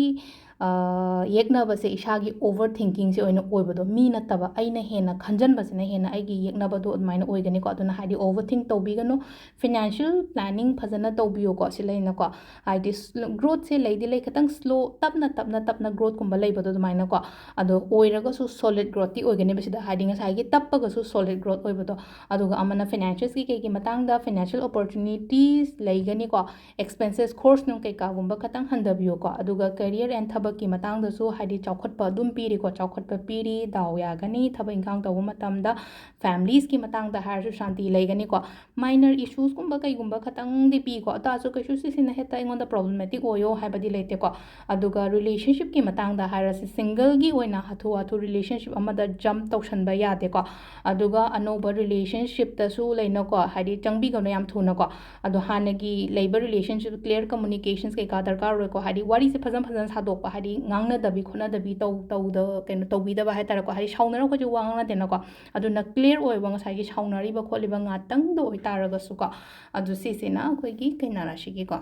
ꯌꯦꯛꯅꯕꯁꯦ ꯏꯁꯥꯒꯤ ꯑꯣꯚꯔ ꯊꯤꯡꯀꯤꯡꯁꯦ ꯑꯣꯏꯅ ꯑꯣꯏꯕꯗꯣ, ꯃꯤ ꯅꯠꯇꯕ ꯑꯩꯅ ꯍꯦꯟꯅ ꯈꯟꯖꯟꯕꯁꯤꯅ ꯍꯦꯟꯅ ꯑꯩꯒꯤ ꯌꯦꯛꯅꯕꯗꯣ ꯑꯗꯨꯃꯥꯏꯅ ꯑꯣꯏꯒꯅꯤꯀꯣ꯫ ꯑꯗꯨꯅ ꯍꯥꯏꯗꯤ ꯑꯣꯚꯔ ꯊꯤꯡ ꯇꯧꯕꯤꯒꯅꯨ꯫ ꯐꯤꯅꯥꯟꯁꯤꯌꯦꯜ ꯄ꯭ꯂꯥꯅꯤꯡ ꯐꯖꯅ ꯇꯧꯕꯤꯌꯨꯀꯣ꯫ ꯁꯤ ꯂꯩꯅꯀꯣ, ꯍꯥꯏꯗꯤ ꯒ꯭ꯔꯣꯠꯁꯦ ꯂꯩꯗꯤ ꯂꯩ, ꯈꯤꯇꯪ ꯁ꯭ꯂꯣ, ꯇꯞꯅ ꯇꯞꯅ ꯇꯞꯅ ꯒ꯭ꯔꯣꯠꯀꯨꯝꯕ ꯂꯩꯕꯗꯣ ꯑꯗꯨꯃꯥꯏꯅꯀꯣ꯫ ꯑꯗꯣ ꯑꯣꯏꯔꯒꯁꯨ ꯁꯣꯂꯤꯠ ꯒ꯭ꯔꯣꯠꯇꯤ ꯑꯣꯏꯒꯅꯦꯕ ꯁꯤꯗ, ꯍꯥꯏꯗꯤ ꯉꯁꯥꯏꯒꯤ ꯇꯞꯄꯒꯁꯨ ꯁꯣꯂꯤꯠ ꯒ꯭ꯔꯣꯠ ꯑꯣꯏꯕꯗꯣ꯫ ꯑꯗꯨꯒ ꯑꯃꯅ ꯐꯤꯅꯥꯟꯁꯤꯌꯦꯜꯁꯀꯤ ꯀꯩꯒꯤ ꯃꯇꯥꯡꯗ ꯐꯤꯅꯥꯟꯁꯤꯌꯦꯜ ꯑꯣꯄꯣꯔꯆꯨꯅꯤꯇꯤꯁ ꯂꯩꯒꯅꯤꯀꯣ꯫ ꯑꯦꯛꯁꯄꯦꯟꯁꯦꯁ, ꯈꯣꯔꯁ ꯅꯨꯡ ꯀꯩꯀꯥꯒꯨꯝꯕ ꯈꯇꯪ ꯍꯟꯊꯕꯤꯌꯨꯀꯣ꯫ ꯑꯗꯨꯒ ꯀꯦꯔꯤꯌꯔ ꯑꯦꯟ ꯊꯕꯛꯀꯤ ꯃꯇꯥꯡꯗꯁꯨ ꯍꯥꯏꯗꯤ ꯆꯥꯎꯈꯠꯄ ꯑꯗꯨꯝ ꯄꯤꯔꯤꯀꯣ, ꯆꯥꯎꯈꯠꯄ ꯄꯤꯔꯤ, ꯗꯥꯎ ꯌꯥꯒꯅꯤ꯫ ꯊꯕꯛ ꯏꯪꯈꯥꯡ ꯇꯧꯕ ꯃꯇꯝꯗ ꯐꯦꯃꯤꯂꯤꯁꯀꯤ ꯃꯇꯥꯡꯗ ꯍꯥꯏꯔꯁꯨ ꯁꯥꯟꯇꯤ ꯂꯩꯒꯅꯤꯀꯣ꯫ ꯃꯥꯏꯅꯔ ꯏꯁꯨꯁꯀꯨꯝꯕ ꯀꯩꯒꯨꯝꯕ ꯈꯇꯪꯗꯤ ꯄꯤꯀꯣ, ꯑꯗꯨ ꯇꯥꯔꯁꯨ ꯀꯩꯁꯨ ꯁꯤꯁꯤꯅ ꯍꯦꯛꯇ ꯑꯩꯉꯣꯟꯗ ꯄ꯭ꯔꯣꯕ꯭ꯂꯦꯃꯦꯇꯤꯛ ꯑꯣꯏꯌꯣ ꯍꯥꯏꯕꯗꯤ ꯂꯩꯇꯦꯀꯣ꯫ ꯑꯗꯨꯒ ꯔꯤꯂꯦꯁꯟꯁꯤꯞꯀꯤ ꯃꯇꯥꯡꯗ ꯍꯥꯏꯔꯁꯤ, ꯁꯤꯡꯒꯜꯒꯤ ꯑꯣꯏꯅ ꯍꯥꯊꯨ ꯍꯥꯊꯨ ꯔꯤꯂꯦꯁꯟꯁꯤꯞ ꯑꯃꯗ ꯖꯝꯞ ꯇꯧꯁꯟꯕ ꯌꯥꯗꯦꯀꯣ꯫ ꯑꯗꯨꯒ ꯑꯅꯧꯕ ꯔꯤꯂꯦꯁꯟꯁꯤꯞꯇꯁꯨ ꯂꯩꯅꯀꯣ, ꯍꯥꯏꯗꯤ ꯆꯪꯕꯤꯒꯅꯨ ꯌꯥꯝ ꯊꯨꯅꯀꯣ꯫ ꯑꯗꯣ ꯍꯥꯟꯅꯒꯤ ꯂꯩꯕ ꯔꯤꯂꯦꯁꯟꯁꯤꯞ ꯀ꯭ꯂꯤꯌꯔ ꯀꯝꯃꯨꯅꯤꯀꯦꯁꯟꯁ ꯀꯩꯀꯥ ꯗꯔꯀꯥꯔ ꯑꯣꯏꯀꯣ꯫ ꯍꯥꯏꯗꯤ ꯋꯥꯔꯤꯁꯦ ꯐꯖꯅ ꯐꯖꯅ ꯁꯥꯗꯣꯛꯄ, ꯍꯥꯏꯗꯤ ꯉꯥꯡꯅꯗꯕꯤ ꯈꯣꯠꯅꯗꯕꯤ ꯇꯧ-, ꯇꯧꯗ-, ꯀꯩꯅꯣ ꯇꯧꯕꯤꯗꯕ ꯍꯥꯏ ꯇꯥꯔꯦꯀꯣ꯫ ꯍꯥꯏꯗꯤ ꯁꯥꯎꯅꯔꯒ ꯑꯩꯈꯣꯏꯁꯦ ꯋꯥ ꯉꯥꯡꯅꯗꯦꯅꯀꯣ꯫ ꯑꯗꯨꯅ ꯀ꯭ꯂꯤꯌꯔ ꯑꯣꯏꯕ ꯉꯁꯥꯏꯒꯤ ꯁꯥꯎꯅꯔꯤꯕ ꯈꯣꯠꯂꯤꯕ ꯉꯥꯛꯇꯪꯗ ꯑꯣꯏꯇꯥꯔꯒꯁꯨꯀꯣ꯫ ꯑꯗꯨ ꯁꯤꯁꯤꯅ ꯑꯩꯈꯣꯏꯒꯤ ꯀꯩꯅꯥ ꯔꯥꯁꯤꯒꯤꯀꯣ꯫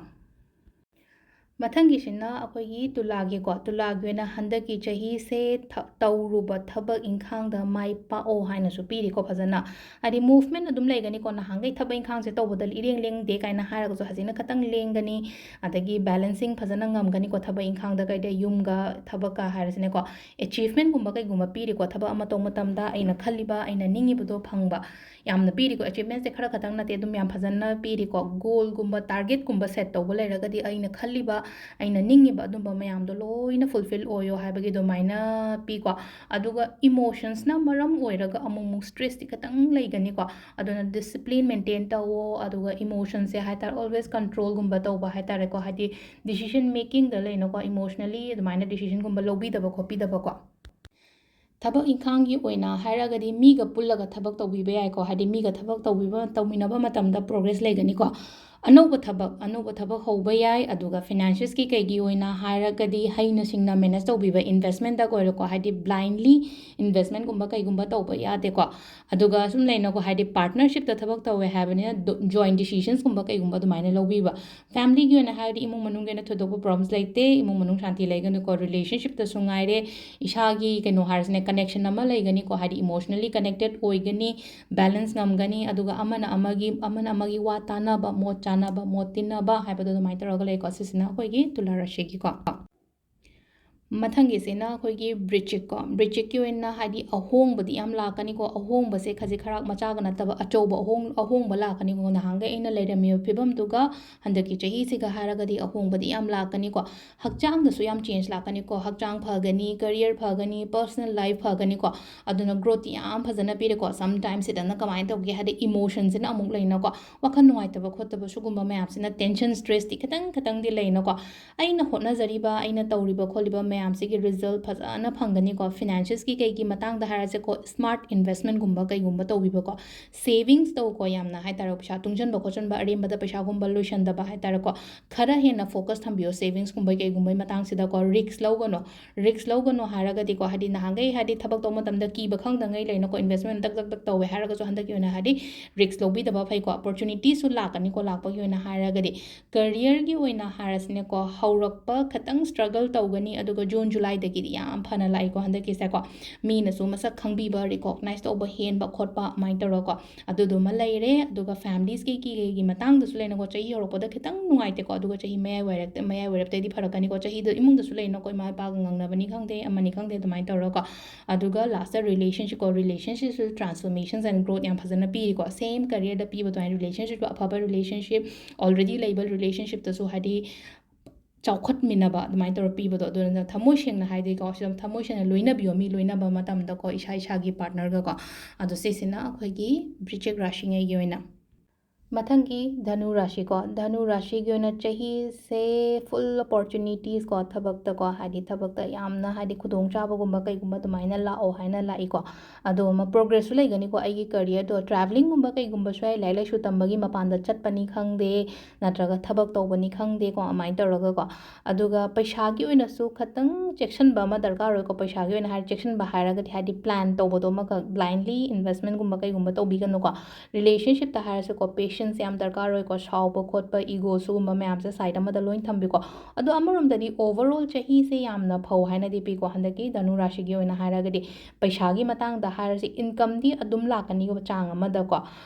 ꯃꯊꯪꯒꯤꯁꯤꯅ ꯑꯩꯈꯣꯏꯒꯤ ꯇꯨꯂꯥꯒꯤꯀꯣ꯫ ꯇꯨꯂꯥꯒꯤ ꯑꯣꯏꯅ ꯍꯟꯗꯛꯀꯤ ꯆꯍꯤꯁꯦ ꯊ-, ꯇꯧꯔꯨꯕ ꯊꯕꯛ ꯏꯪꯈꯥꯡꯗ ꯃꯥꯏ ꯄꯥꯛꯑꯣ ꯍꯥꯏꯅꯁꯨ ꯄꯤꯔꯤꯀꯣ ꯐꯖꯅ꯫ ꯍꯥꯏꯗꯤ ꯃꯨꯚꯃꯦꯟ ꯑꯗꯨꯝ ꯂꯩꯒꯅꯤꯀꯣ, ꯅꯍꯥꯟꯈꯩ ꯊꯕꯛ ꯏꯪꯈꯥꯡꯁꯦ ꯇꯧꯕꯗ ꯏꯔꯦꯡ ꯂꯦꯡꯗꯦ ꯀꯥꯏꯅ ꯍꯥꯏꯔꯒꯁꯨ ꯍꯧꯖꯤꯛꯅ ꯈꯇꯪ ꯂꯦꯡꯒꯅꯤ, ꯑꯗꯒꯤ ꯕꯦꯂꯦꯟꯁꯤꯡ ꯐꯖꯅ ꯉꯝꯒꯅꯤꯀꯣ꯫ ꯊꯕꯛ ꯏꯪꯈꯥꯡꯗ ꯀꯩꯗ ꯌꯨꯝꯒ ꯊꯕꯛꯀ ꯍꯥꯏꯔꯁꯤꯅꯦꯀꯣ, ꯑꯦꯆꯤꯚꯃꯦꯟꯒꯨꯝꯕ ꯀꯩꯒꯨꯝꯕ ꯄꯤꯔꯤꯀꯣ꯫ ꯊꯕꯛ ꯑꯃ ꯇꯧꯕ ꯃꯇꯝꯗ ꯑꯩꯅ ꯈꯜꯂꯤꯕ, ꯑꯩꯅ ꯅꯤꯡꯉꯤꯕꯗꯣ ꯐꯪꯕ ꯌꯥꯝꯅ ꯄꯤꯔꯤꯀꯣ꯫ ꯑꯦꯆꯤꯚꯃꯦꯟꯁꯦ ꯈꯔ ꯈꯛꯇꯪ ꯅꯠꯇꯦ, ꯑꯗꯨꯝ ꯌꯥꯝ ꯐꯖꯅ ꯄꯤꯔꯤꯀꯣ꯫ ꯒꯣꯜꯒꯨꯝꯕ, ꯇꯥꯔꯒꯦꯠꯀꯨꯝꯕ ꯁꯦꯠ ꯇꯧꯕ ꯂꯩꯔꯒꯗꯤ ꯑꯩꯅ ꯈꯜꯂꯤꯕ, ꯑꯩꯅ ꯅꯤꯡꯉꯤꯕ ꯑꯗꯨꯝꯕ ꯃꯌꯥꯝꯗꯣ ꯂꯣꯏꯅ ꯐꯨꯜꯐꯤꯜ ꯑꯣꯏꯌꯣ ꯍꯥꯏꯕꯒꯤ ꯑꯗꯨꯃꯥꯏꯅ ꯄꯤꯀꯣ꯫ ꯑꯗꯨꯒ ꯏꯃꯣꯁꯟꯁꯅ ꯃꯔꯝ ꯑꯣꯏꯔꯒ ꯑꯃꯨꯛ ꯑꯃꯨꯛ ꯁ꯭ꯇ꯭ꯔꯦꯁꯇꯤ ꯈꯤꯇꯪ ꯂꯩꯒꯅꯤꯀꯣ꯫ ꯑꯗꯨꯅ ꯗꯤꯁꯤꯄ꯭ꯂꯤꯟ ꯃꯦꯟꯇꯦꯟ ꯇꯧꯋꯣ, ꯑꯗꯨꯒ ꯏꯃꯣꯁꯟꯁꯦ ꯍꯥꯏꯇꯥꯔꯦ ꯑꯣꯜꯋꯦꯁ ꯀꯟꯇ꯭ꯔꯣꯜꯒꯨꯝꯕ ꯇꯧꯕ ꯍꯥꯏꯇꯥꯔꯦꯀꯣ꯫ ꯍꯥꯏꯗꯤ ꯗꯤꯁꯤꯖꯟ ꯃꯦꯀꯤꯡꯗ ꯂꯩꯅꯀꯣ, ꯏꯃꯣꯁꯅꯦꯂꯤ ꯑꯗꯨꯃꯥꯏꯅ ꯗꯤꯁꯤꯖꯟꯒꯨꯝꯕ ꯂꯧꯕꯤꯗꯕ ꯈꯣꯠꯄꯤꯗꯕꯀꯣ꯫ ꯊꯕꯛ ꯏꯪꯈꯥꯡꯒꯤ ꯑꯣꯏꯅ ꯍꯥꯏꯔꯒꯗꯤ ꯃꯤꯒ ꯄꯨꯜꯂꯒ ꯊꯕꯛ ꯇꯧꯕꯤꯕ ꯌꯥꯏꯀꯣ꯫ ꯍꯥꯏꯗꯤ ꯃꯤꯒ ꯊꯕꯛ ꯇꯧꯕꯤꯕ, ꯇꯧꯃꯤꯟꯅꯕ ꯃꯇꯝꯗ ꯄ꯭ꯔꯣꯒ꯭ꯔꯦꯁ ꯂꯩꯒꯅꯤꯀꯣ꯫ ꯑꯅꯧꯕ ꯊꯕꯛ ꯑꯅꯧꯕ ꯊꯕꯛ ꯍꯧꯕ ꯌꯥꯏ꯫ ꯑꯗꯨꯒ ꯐꯤꯅꯥꯟꯁꯤꯌꯦꯜꯁꯀꯤ ꯀꯩꯒꯤ ꯑꯣꯏꯅ ꯍꯥꯏꯔꯒꯗꯤ, ꯍꯩꯅ ꯁꯤꯡꯅ ꯃꯦꯅꯦꯖ ꯇꯧꯕꯤꯕ ꯏꯟꯚꯦꯁꯃꯦꯟꯗꯀ ꯑꯣꯏꯔꯣꯀꯣ, ꯍꯥꯏꯗꯤ ꯕ꯭ꯂꯥꯏꯟꯂꯤ ꯏꯟꯚꯦꯁꯃꯦꯟꯒꯨꯝꯕ ꯀꯩꯒꯨꯝꯕ ꯇꯧꯕ ꯌꯥꯗꯦꯀꯣ꯫ ꯑꯗꯨꯒ ꯁꯨꯝ ꯂꯩꯅꯀꯣ, ꯍꯥꯏꯗꯤ ꯄꯥꯔꯠꯅꯔꯁꯤꯞꯇ ꯊꯕꯛ ꯇꯧꯋꯦ ꯍꯥꯏꯕꯅꯤꯅ ꯖꯣꯏꯟ ꯗꯤꯁꯤꯖꯟꯁꯀꯨꯝꯕ ꯀꯩꯒꯨꯝꯕ ꯑꯗꯨꯃꯥꯏꯅ ꯂꯧꯕꯤꯕ꯫ ꯐꯦꯃꯤꯂꯤꯒꯤ ꯑꯣꯏꯅ ꯍꯥꯏꯔꯗꯤ ꯏꯃꯨꯡ ꯃꯅꯨꯡꯒꯤ ꯑꯣꯏꯅ ꯊꯣꯏꯗꯣꯛꯄ ꯄ꯭ꯔꯣꯕ꯭ꯂꯦꯝꯁ ꯂꯩꯇꯦ, ꯏꯃꯨꯡ ꯃꯅꯨꯡ ꯁꯥꯟꯇꯤ ꯂꯩꯒꯅꯤꯀꯣ꯫ ꯔꯤꯂꯦꯁꯟꯁꯤꯞꯇꯁꯨ ꯉꯥꯏꯔꯦ, ꯏꯁꯥꯒꯤ ꯀꯩꯅꯣ ꯍꯥꯏꯔꯁꯤꯅꯦ, ꯀꯅꯦꯛꯁꯟ ꯑꯃ ꯂꯩꯒꯅꯤꯀꯣ, ꯍꯥꯏꯗꯤ ꯏꯃꯣꯁꯅꯦꯜꯂꯤ ꯀꯅꯦꯛꯇꯦꯠ ꯑꯣꯏꯒꯅꯤ, ꯕꯦꯂꯦꯟꯁ ꯉꯝꯒꯅꯤ꯫ ꯑꯗꯨꯒ ꯑꯃꯅ ꯑꯃꯒꯤ ꯑꯃꯅ ꯑꯃꯒꯤ ꯋꯥ ꯇꯥꯅꯕ, ꯃꯣꯠ ꯆꯥꯅꯕ, ꯃꯣꯠ ꯇꯤꯟꯅꯕ ꯍꯥꯏꯕꯗꯣ ꯑꯗꯨꯃꯥꯏꯅ ꯇꯧꯔꯒ ꯂꯩꯀꯣ꯫ ꯁꯤꯁꯤꯅ ꯑꯩꯈꯣꯏꯒꯤ ꯇꯨꯂꯥ ꯔꯥꯁꯤꯒꯤꯀꯣ꯫ ꯃꯊꯪꯒꯤꯁꯤꯅ ꯑꯩꯈꯣꯏꯒꯤ ꯕ꯭ꯔꯤꯆꯤꯛꯀꯣ꯫ ꯕ꯭ꯔꯤꯆꯤꯛꯀꯤ ꯑꯣꯏꯅ ꯍꯥꯏꯗꯤ ꯑꯍꯣꯡꯕꯗꯤ ꯌꯥꯝ ꯂꯥꯛꯀꯅꯤꯀꯣ꯫ ꯑꯍꯣꯡꯕꯁꯦ ꯈꯖꯤꯛ ꯈꯔꯥꯛ ꯃꯆꯥꯒ ꯅꯠꯇꯕ ꯑꯆꯧꯕ ꯑꯍꯣꯡ ꯑꯍꯣꯡꯕ ꯂꯥꯛꯀꯅꯤꯀꯣ꯫ ꯅꯍꯥꯟꯈꯩ ꯑꯩꯅ ꯂꯩꯔꯝꯃꯤꯕ ꯐꯤꯕꯝꯗꯨꯒ ꯍꯟꯗꯛꯀꯤ ꯆꯍꯤꯁꯤꯒ ꯍꯥꯏꯔꯒꯗꯤ ꯑꯍꯣꯡꯕꯗꯤ ꯌꯥꯝ ꯂꯥꯛꯀꯅꯤꯀꯣ꯫ ꯍꯛꯆꯥꯡꯗꯁꯨ ꯌꯥꯝ ꯆꯦꯟꯖ ꯂꯥꯛꯀꯅꯤꯀꯣ꯫ ꯍꯛꯆꯥꯡ ꯐꯒꯅꯤ, ꯀꯦꯔꯤꯌꯔ ꯐꯒꯅꯤ, ꯄꯔꯁꯅꯦꯜ ꯂꯥꯏꯐ ꯐꯒꯅꯤꯀꯣ꯫ ꯑꯗꯨꯅ ꯒ꯭ꯔꯣꯠꯇꯤ ꯌꯥꯝ ꯐꯖꯅ ꯄꯤꯔꯦꯀꯣ꯫ ꯁꯝꯇꯥꯏꯝꯁ ꯁꯤꯗꯅ ꯀꯃꯥꯏꯅ ꯇꯧꯒꯦ ꯍꯥꯏꯗꯤ ꯏꯃꯣꯁꯟꯁꯤꯅ ꯑꯃꯨꯛ ꯂꯩꯅꯀꯣ, ꯋꯥꯈꯜ ꯅꯨꯡꯉꯥꯏꯇꯕ ꯈꯣꯠꯇꯕ ꯁꯤꯒꯨꯝꯕ ꯃꯌꯥꯝꯁꯤꯅ ꯇꯦꯟꯁꯟ, ꯁ꯭ꯇ꯭ꯔꯦꯁꯇꯤ ꯈꯤꯇꯪ ꯈꯤꯇꯪꯗꯤ ꯂꯩꯅꯀꯣ꯫ ꯑꯩꯅ ꯍꯣꯠꯅꯖꯔꯤꯕ, ꯑꯩꯅ ꯇꯧꯔꯤꯕ ꯈꯣꯠꯂꯤꯕ ꯃꯌꯥꯝꯁꯤꯒꯤ ꯔꯤꯖꯜ ꯐꯖꯅ ꯐꯪꯒꯅꯤꯀꯣ꯫ ꯐꯤꯅꯥꯟꯁꯤꯌꯦꯜꯁꯀꯤ ꯀꯩꯒꯤ ꯃꯇꯥꯡꯗ ꯍꯥꯏꯔꯁꯦꯀꯣ, ꯁ꯭ꯃꯥꯔꯠ ꯏꯟꯚꯦꯁꯃꯦꯟꯒꯨꯝꯕ ꯀꯩꯒꯨꯝꯕ ꯇꯧꯕꯤꯕꯀꯣ꯫ ꯁꯦꯚꯤꯡꯁ ꯇꯧꯀꯣ, ꯌꯥꯝꯅ ꯍꯥꯏꯇꯥꯔꯦ, ꯄꯩꯁꯥ ꯇꯨꯡꯁꯤꯟꯕ ꯈꯣꯠꯆꯟꯕ, ꯑꯔꯦꯝꯕꯗ ꯄꯩꯁꯥꯒꯨꯝꯕ ꯂꯣꯏꯁꯟꯗꯕ ꯍꯥꯏꯇꯥꯔꯦꯀꯣ꯫ ꯈꯔ ꯍꯦꯟꯅ ꯐꯣꯀꯁ ꯊꯝꯕꯤꯌꯣ ꯁꯦꯚꯤꯡꯁꯀꯨꯝꯕ ꯀꯩꯒꯨꯝꯕꯩ ꯃꯇꯥꯡꯁꯤꯗꯀꯣ꯫ ꯔꯤꯛꯁ ꯂꯧꯒꯅꯣ꯫ ꯔꯤꯛꯁ ꯂꯧꯒꯅꯣ ꯍꯥꯏꯔꯒꯗꯤꯀꯣ, ꯍꯥꯏꯗꯤ ꯅꯍꯥꯟꯈꯩ ꯍꯥꯏꯗꯤ ꯊꯕꯛ ꯇꯧꯕ ꯃꯇꯝꯗ ꯀꯤꯕ ꯈꯪꯗꯉꯩ ꯂꯩꯅꯀꯣ, ꯏꯟꯚꯦꯁꯃꯦꯟ ꯇꯛ ꯇꯛ ꯇꯛ ꯇꯧꯋꯦ ꯍꯥꯏꯔꯒꯁꯨ ꯍꯟꯗꯛꯀꯤ ꯑꯣꯏꯅ ꯍꯥꯏꯗꯤ ꯔꯤꯛꯁ ꯂꯧꯕꯤꯗꯕ ꯐꯩꯀꯣ꯫ ꯑꯣꯄꯣꯔꯆꯨꯅꯤꯇꯤꯁꯨ ꯂꯥꯛꯀꯅꯤꯀꯣ, ꯂꯥꯛꯄꯒꯤ ꯑꯣꯏꯅ ꯍꯥꯏꯔꯒꯗꯤ꯫ ꯀꯦꯔꯤꯌꯔꯒꯤ ꯑꯣꯏꯅ ꯍꯥꯏꯔꯁꯤꯅꯦꯀꯣ, ꯍꯧꯔꯛꯄ ꯈꯤꯇꯪ ꯁ꯭ꯇ꯭ꯔꯒꯜ ꯇꯧꯒꯅꯤ, ꯑꯗꯨꯒ ꯖꯨꯟ ꯖꯨꯂꯥꯏꯗꯒꯤꯗꯤ ꯌꯥꯝ ꯐꯅ ꯂꯥꯛꯏꯀꯣ ꯍꯟꯗꯛꯀꯤꯁꯦꯀꯣ꯫ ꯃꯤꯅꯁꯨ ꯃꯁꯛ ꯈꯪꯕꯤꯕ, ꯔꯤꯀꯣꯛꯅꯥꯏꯁ ꯇꯧꯕ ꯍꯦꯟꯕ ꯈꯣꯠꯄ ꯑꯗꯨꯃꯥꯏꯅ ꯇꯧꯔꯒꯀꯣ꯫ ꯑꯗꯨꯗꯨꯃ ꯂꯩꯔꯦ꯫ ꯑꯗꯨꯒ ꯐꯦꯃꯤꯂꯤꯁꯀꯤ ꯀꯩꯒꯤ ꯃꯇꯥꯡꯗꯁꯨ ꯂꯩꯅꯀꯣ, ꯆꯍꯤ ꯍꯧꯔꯛꯄꯗ ꯈꯤꯇꯪ ꯅꯨꯡꯉꯥꯏꯇꯦꯀꯣ, ꯑꯗꯨꯒ ꯆꯍꯤ ꯃꯌꯥꯏ ꯋꯥꯏꯔꯛꯇ, ꯃꯌꯥꯏ ꯋꯥꯏꯔꯞꯇꯩꯗꯤ ꯐꯔꯛꯀꯅꯤꯀꯣ꯫ ꯆꯍꯤꯗꯣ ꯏꯃꯨꯡꯗꯁꯨ ꯂꯩꯅꯀꯣ, ꯏꯃꯥ ꯏꯄꯥꯒ ꯉꯥꯡꯅꯕꯅꯤ ꯈꯪꯗꯦ, ꯑꯃꯅꯤ ꯈꯪꯗꯦ, ꯑꯗꯨꯃꯥꯏꯅ ꯇꯧꯔꯒꯀꯣ꯫ ꯑꯗꯨꯒ ꯂꯥꯁꯇ ꯔꯤꯂꯦꯁꯟꯁꯤꯞꯀꯣ, ꯔꯤꯂꯦꯁꯟꯁꯤꯞꯁꯨ ꯇ꯭ꯔꯥꯟꯁꯐꯣꯔꯃꯦꯁꯟꯁ ꯑꯦꯟ ꯒ꯭ꯔꯣꯠ ꯌꯥꯝ ꯐꯖꯅ ꯄꯤꯔꯤꯀꯣ꯫ ꯁꯦꯝ ꯀꯦꯔꯤꯌꯔꯗ ꯄꯤꯕ ꯑꯗꯨꯃꯥꯏꯅ ꯔꯤꯂꯦꯁꯟꯁꯤꯞ ꯑꯐꯕ ꯔꯤꯂꯦꯁꯟꯁꯤꯞ, ꯑꯣꯜꯔꯦꯗꯤ ꯂꯩꯕ ꯔꯤꯂꯦꯁꯟꯁꯤꯞꯇꯁꯨ ꯍꯥꯏꯗꯤ ꯆꯥꯎꯈꯠꯃꯤꯟꯅꯕ ꯑꯗꯨꯃꯥꯏꯅ ꯇꯧꯔ ꯄꯤꯕꯗꯣ꯫ ꯑꯗꯨꯅ ꯊꯃꯣꯏ ꯁꯦꯡꯅ ꯍꯥꯏꯗꯤꯀꯣ, ꯁꯤꯗ ꯊꯃꯣꯏ ꯁꯦꯡꯅ ꯂꯣꯏꯅꯕꯤꯌꯣ, ꯃꯤ ꯂꯣꯏꯅꯕ ꯃꯇꯝꯗꯀꯣ, ꯏꯁꯥ ꯏꯁꯥꯒꯤ ꯄꯥꯔꯠꯅꯔꯒꯀꯣ꯫ ꯑꯗꯣ ꯁꯤꯁꯤꯅ ꯑꯩꯈꯣꯏꯒꯤ ꯕ꯭ꯔꯤꯆꯤꯛ ꯔꯥꯁꯤꯉꯩꯒꯤ ꯑꯣꯏꯅ꯫ ꯃꯊꯪꯒꯤ ꯙꯅꯨ ꯔꯥꯁꯤꯀꯣ, ꯙꯅꯨ ꯔꯥꯁꯤꯒꯤ ꯑꯣꯏꯅ ꯆꯍꯤꯁꯦ full opportunities ꯀꯣ, ꯊꯕꯛꯇꯀꯣ, ꯍꯥꯏꯗꯤ ꯊꯕꯛꯇ ꯌꯥꯝꯅ ꯍꯥꯏꯗꯤ ꯈꯨꯗꯣꯡꯆꯥꯕꯒꯨꯝꯕ ꯀꯩꯒꯨꯝꯕ ꯑꯗꯨꯃꯥꯏꯅ ꯂꯥꯛꯑꯣ ꯍꯥꯏꯅ ꯂꯥꯛꯏꯀꯣ꯫ ꯑꯗꯣ ꯑꯃ progressꯁꯨ ꯂꯩꯒꯅꯤꯀꯣ꯫ ꯑꯩꯒꯤ careerꯗꯣ travelling ꯒꯨꯝꯕ ꯀꯩꯒꯨꯝꯕꯁꯨ ꯌꯥꯏ, ꯂꯥꯏꯔꯤꯛ ꯂꯥꯏꯁꯨ ꯇꯝꯕꯒꯤ ꯃꯄꯥꯟꯗ ꯆꯠꯄꯅꯤ ꯈꯪꯗꯦ, ꯅꯠꯇ꯭ꯔꯒ ꯊꯕꯛ ꯇꯧꯕꯅꯤ ꯈꯪꯗꯦꯀꯣ, ꯑꯗꯨꯃꯥꯏꯅ ꯇꯧꯔꯒꯀꯣ꯫ ꯑꯗꯨꯒ ꯄꯩꯁꯥꯒꯤ ꯑꯣꯏꯅꯁꯨ ꯈꯇꯪ ꯆꯦꯛꯁꯤꯟꯕ ꯑꯃ ꯗꯔꯀꯥꯔ ꯑꯣꯏꯀꯣ꯫ ꯄꯩꯁꯥꯒꯤ ꯑꯣꯏꯅ ꯍꯥꯏꯔ ꯆꯦꯛꯁꯤꯟꯕ ꯍꯥꯏꯔꯒꯗꯤ ꯍꯥꯏꯗꯤ plan ꯇꯧꯕꯗꯣ ꯑꯃꯈꯛ blindly investmentꯒꯨꯝꯕ ꯀꯩꯒꯨꯝꯕ ꯇꯧꯕꯤꯒꯅꯨꯀꯣ꯫ Relationshipꯇ ꯍꯥꯏꯔꯁꯨꯀꯣ, patience ꯌꯥꯝ ꯗꯔꯀꯥꯔ ꯑꯣꯏꯀꯣ꯫ ꯁꯥꯎꯕ ꯈꯣꯠꯄ, ego ꯁꯤꯒꯨꯝꯕ ꯃꯌꯥꯝꯁꯦ side ꯑꯃꯗ ꯂꯣꯏ ꯊꯝꯕꯤꯀꯣ꯫ ꯑꯗꯣ ꯑꯃꯔꯣꯝꯗꯗꯤ overall ꯆꯍꯤꯁꯦ ꯌꯥꯝꯅ ꯐꯧ ꯍꯥꯏꯅꯗꯤ ꯄꯤꯀꯣ꯫ ꯍꯟꯗꯛꯀꯤ ꯙꯅꯨ ꯔꯥꯁꯤꯒꯤ ꯑꯣꯏꯅ ꯍꯥꯏꯔꯒꯗꯤ ꯄꯩꯁꯥꯒꯤ ꯃꯇꯥꯡꯗ ꯍꯥꯏꯔꯁꯤ, incomeꯗꯤ ꯑꯗꯨꯝ ꯂꯥꯛꯀꯅꯤꯕ ꯆꯥꯡ ꯑꯃꯗꯀꯣ꯫